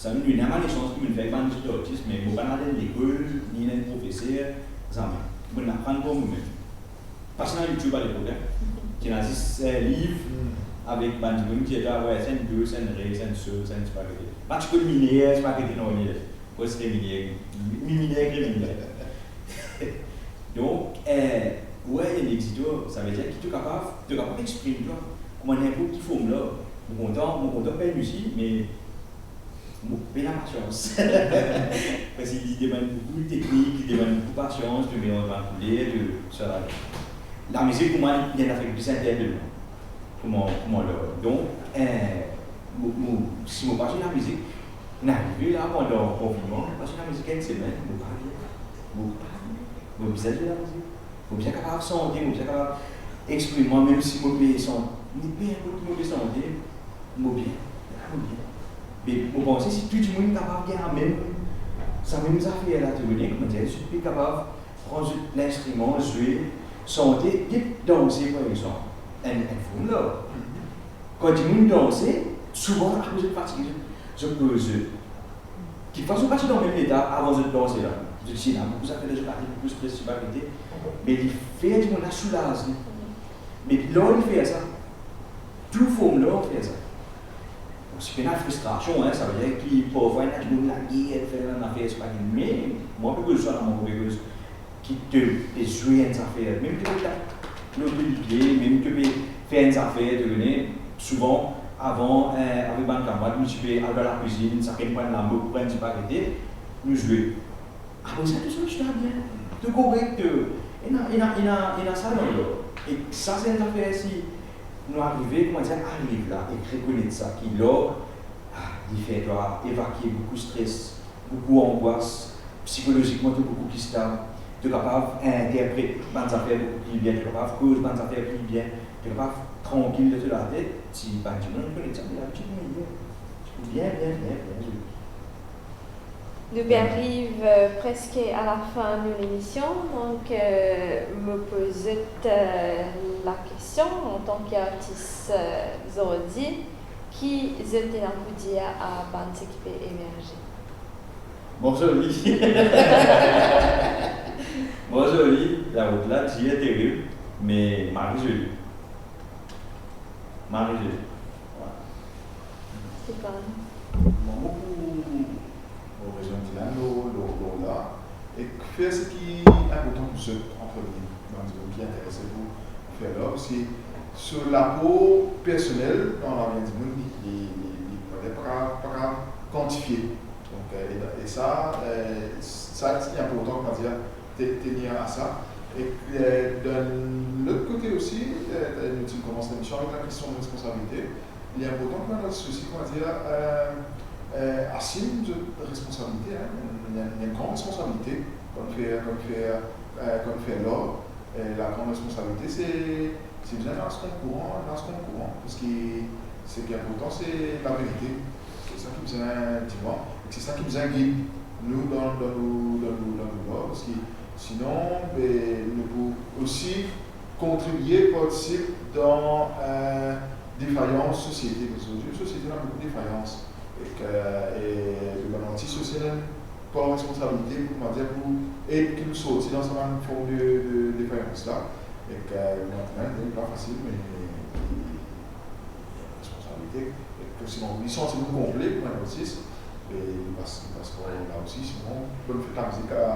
zame mo'nn ena bann lesans ki mo'nn fer ek bann lezot artis, me mo pa ena enn lekol, ni enn profeser, zame. Mo'nn aprann par momem. Pa ti ena YouTube alepok, hein. Ti ena zis, eh, liv, avek bann dimoun ki dir twa, wi, sa enn do, sa enn re, sa enn sol, sa enn spaghetti. Pa ti konn miner, spaghetti, non, miner. Koz kriminel, mi-, miner kriminel. Donk, eh, wi, enn exutoire, savedir ki to kapav, to kapav exprim twa kouma ninport ki form la. Mo kontan, mo kontan pinn osi, me Mo pena pasians. Parski li demann boukou teknik, li demann boukou pasians, to melanz bann kouler, to sa. Lamizik pou mwa, li, li enn zafer ki plis interpel mwa. Kouma, kouma la. Donk, eh, mo, mo, si mo pa zwe lamizik, inn arive la pandan konfinnman, mo pa zwe lamizik enn semenn, mo pa bien. Mo pa bien. Mo bizin zwe lamizik. Mo bizin kapav sante, mo bizin kapav exprim mwa, mem si mo pe san-, ni pe inport ki mo pe sante, mo bien, la mo bien. Me mo panse si tou dimoun kapav gagn sa mem, sa mem zafer la, to kone, kouma dir, zot pe kapav pran zot linstriman, zwe, sante, get danse, par exanp, enn, enn form la. Kan dimoun danse, souvan apre zot fatige, zot, zot poz zot. Kikfwa zot pa ti dan mem leta avan zot danse la. Zot ti ena boukou zafer dan zot latet, boukou stres, ti pa gete. Me li fer dimoun la soulaz li. Me lar li fer sa. Tou form lar fer sa. Bon, si pena fristrasion, hein, savedir ki parfwa ena dimoun lager, fer enn zafer, se pa bien. Me mwa, pe koz sa, mwa, pe koz ki to pe zwe enn zafer, mem ki to pe tap lor to lipie, mem ki to pe fer enn zafer, to kone, souvan, avan, eh, avek bann kamarad, nou ti pe al dan lakwizinn, sakenn pran enn lamo, pran enn ti pakete, nou zwe. Apre sa, to santi twa bien, to korek, to, ena, ena, ena, ena sa dan lar. E sa, se enn zafer si nou arive, kouma dir, ariv la, e rekonet sa, ki lar, ah, li fer twa evakie boukou stres, boukou angwas, psikolozikman to boukou pli stab, to kapav interpret bann zafer boukou pli bien, to kapav koz bann zafer pli bien, to kapav trankil dan to latet, si bann dimoun kone sa, me labitid meyer. Bien, bien, bien, bien, zoli. Nou pe ariv, euh, preske a lafin nou lemision, donk, euh, mo poz zot, euh, lakestion, antan ki artis, euh, zordi, ki zot ena pou dir a bann seki pe emerze? Mo zoli. Mo zoli, larout la dir, terib, me mari zoli. Mari zoli. Vwala. Stéphane. Bon, mo pou, mo rezoinn Dylan lor, lor, lor la. E fer seki inportan pou zot an premie, bann dimoun ki interese pou fer lar, parski so lapo personel dan lavi dimoun, li, li, li, li pa kapav, pa kapav kantifie. Donk, euh, e, e sa, euh, sa, se inportan, kouma dir, te, tenir a sa. E, euh, dan lot kote osi, euh, nou ti koumans lemision avek lakestion de responsabilite. Li inportan ki bann artis osi, kouma dir, euh, euh, asim zot responsabilite, hein. Ena, ena, ena enn gran responsabilite kan fer, kan fer, euh, kan fer lar. Euh, la gran responsabilite, se, se bizin lans kouran, lans kouran, parski seki inportan, se laverite. Se sa ki bizin dir mwa, e se sa ki bizin gid nou dan, dan nou, dan nou, dan nou lar, parski sinon, be, nou pou osi kontribie, partisip dan, euh, defayans sosiete, parski zordi sosiete ena boukou defayans, e ki, e bann artis osi ena enn par responsabilite pou, kouma dir, pou ed ki nou sorti dan sa bann form de, de defayans la, e ki, kouma dir, li pa fasil, me li ena responsabilite, e ki sinon, li santi nou konple kouma enn artis, e li pas, li pas par la osi, sinon, bonn fet lamizik a,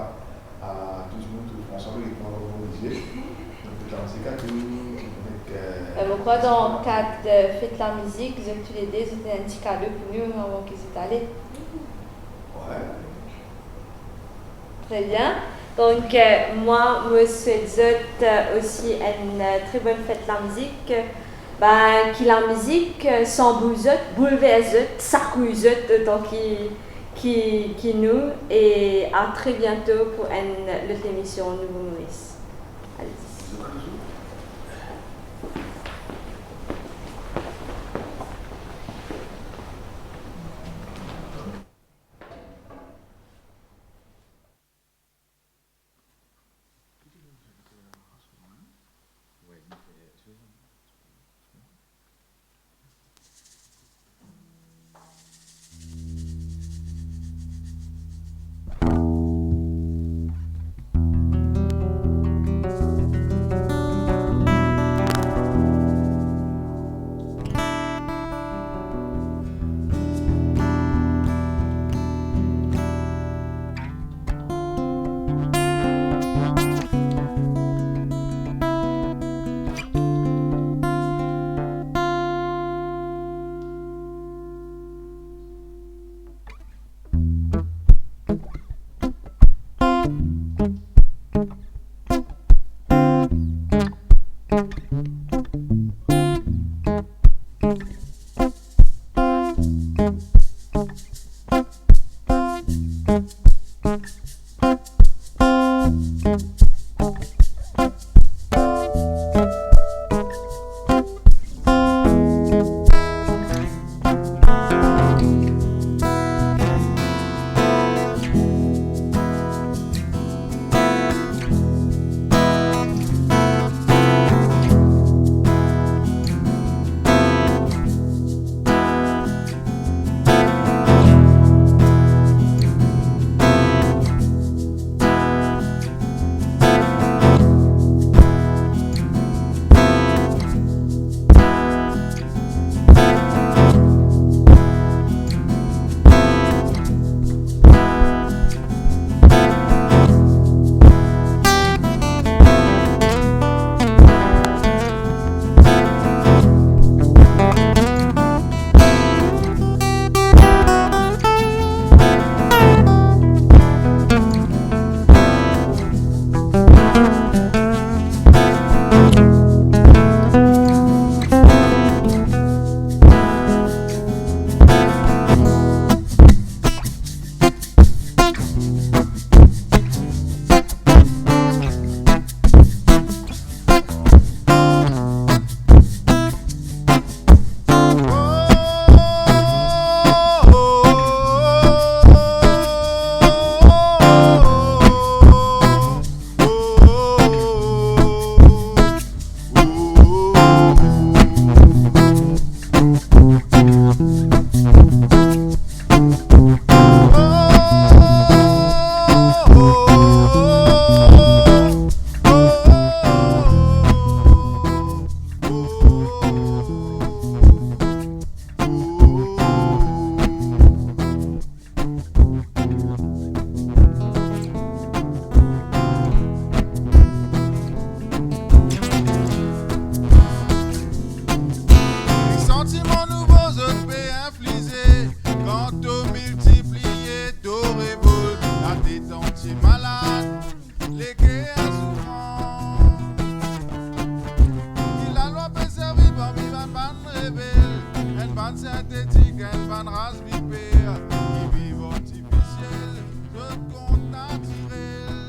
a tou dimoun, tou Franswa, pe get mwa kouma Olivier. Donk, tann zika tou, donk, euh, Euh, mo krwar dan kad, euh, fet lamizik, zot toulede, zot ena enn ti kado pou nou avan ki zot ale. Ouais. Très bien. Donc, euh, moi, mo swet zot, euh, osi enn, euh, très bonne fête lamizik. Ben, ki lamizik, euh, sanboul zot, boulvers zot, sakouy zot, otan ki ki, ki nou, e à très bientôt pour enn lot lemision Nouvo Moris. Allez. leker soufran. Ki lalwa pe servi parmi bann, bann rebel, enn bann sintetik, enn bann ras viper, ki viv artifisiel, zot kont natirel.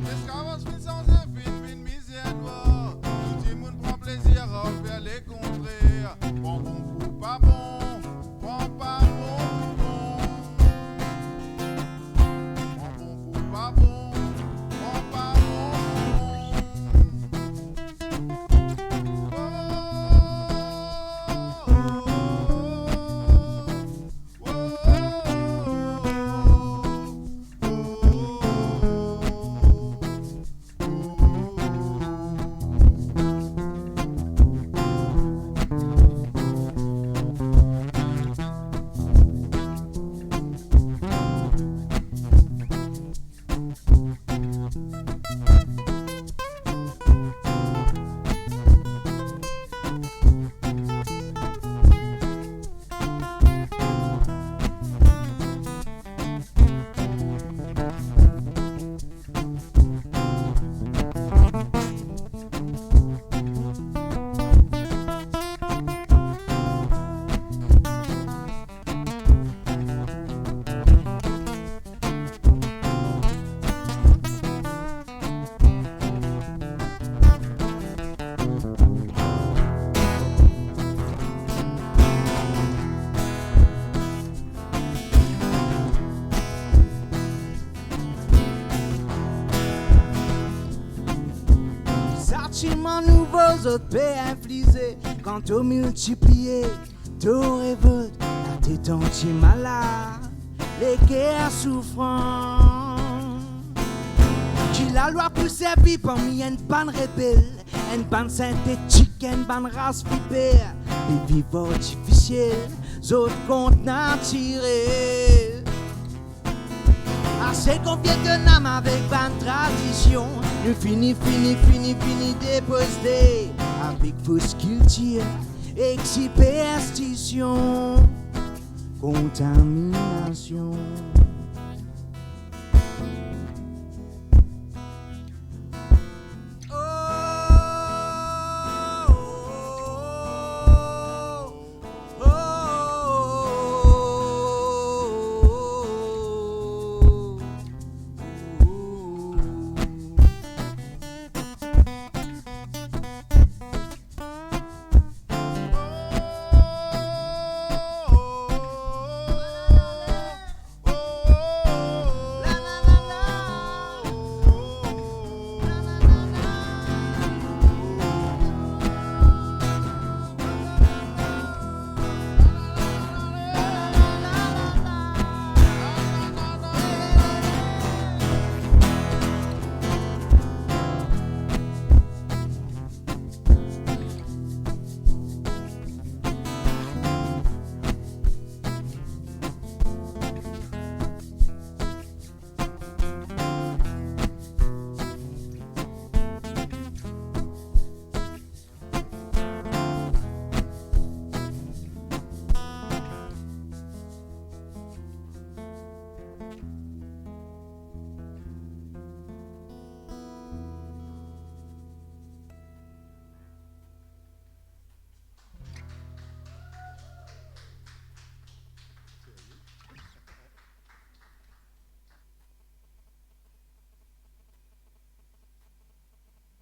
Lesklavaz finn sanze, finn vinn mizer nwar. Tou dimoun pran plezir a fer lekontrer. Pran bon pou pa bon, pran pa bon pou bon. Pran bon pou pa bon, pran pa bon pou bon. Oh, oh, oh, oh. Santiman nouvo zot pe inflize, kan to miltipliye to revot, latet antie malad, leker soufran. Ki lalwa pou servi parmi enn bann rebel, enn bann sintetik, enn bann ras viper, pe viv artifisiel, zot kont natirel. Ase konfie to nam avek bann tradision. Nou fini, fini, fini, fini depozde avek fos kiltir ek siperstision. Kontaminasion.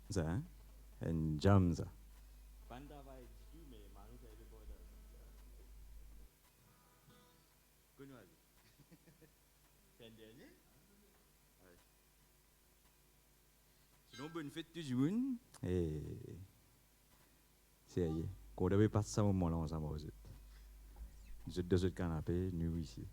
Sa, hein? Enn jam, sa. Bann travay ditou, me mari fer reportaz. Konn nou ale. Fer enn dernie? Wi. Sinon, bonn fet tou dimoun. E serye, kontan pe pas sa moman la ansam ar zot. Zot dan zot kanape, nou isi.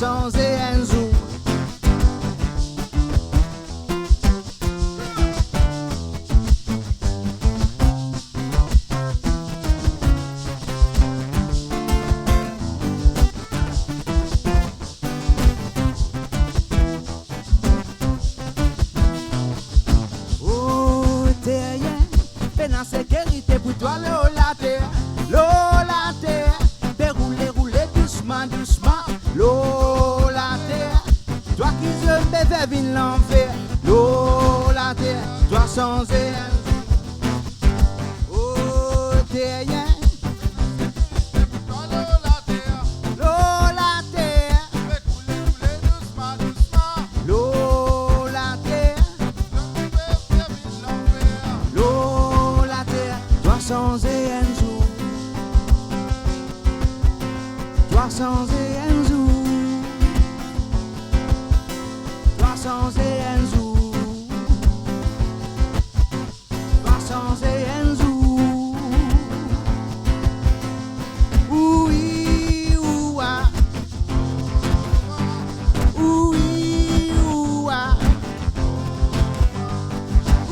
Sanze enn zour. O, teryen, pena sekirite pou twa lor later, lor later. Pe roule, roule dousman, dousman lor later. Twa ki zame pe fer vinn lanfer lor later, twa sanze enn zour. O, teryen, lor later, lor later. Lor later, lor later, twa sanze enn zour. Twa sanze enn zour. Twa sanze enn zour. Twa sanze enn zour. Ouwi, ouwa. Ouwi, ouwa.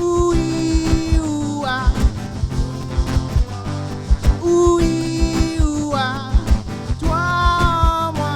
Ouwi, ouwa. Ouwi, ouwa. Twa, mwa.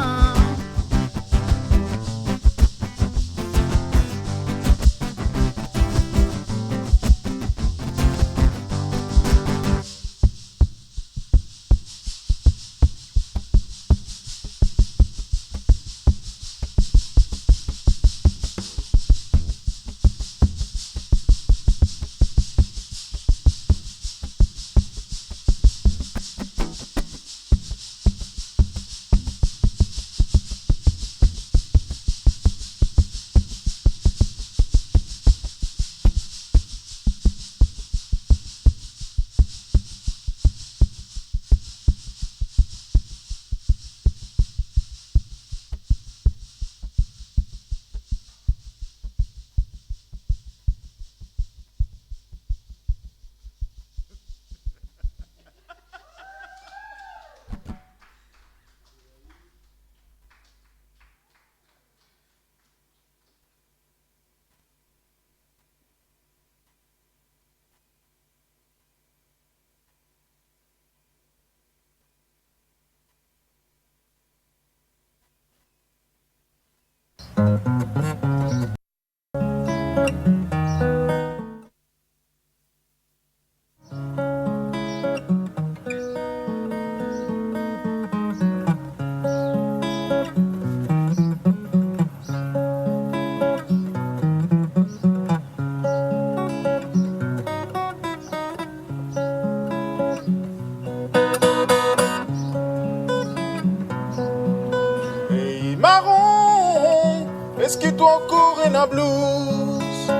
Ey maron, eski to ankor ena blouz?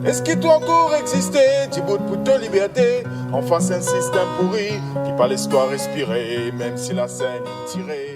Eski to ankor existe, dibout pou to liberte, anfas enn sistem pouri ki pa les twa respire, mem si lasenn inn tire?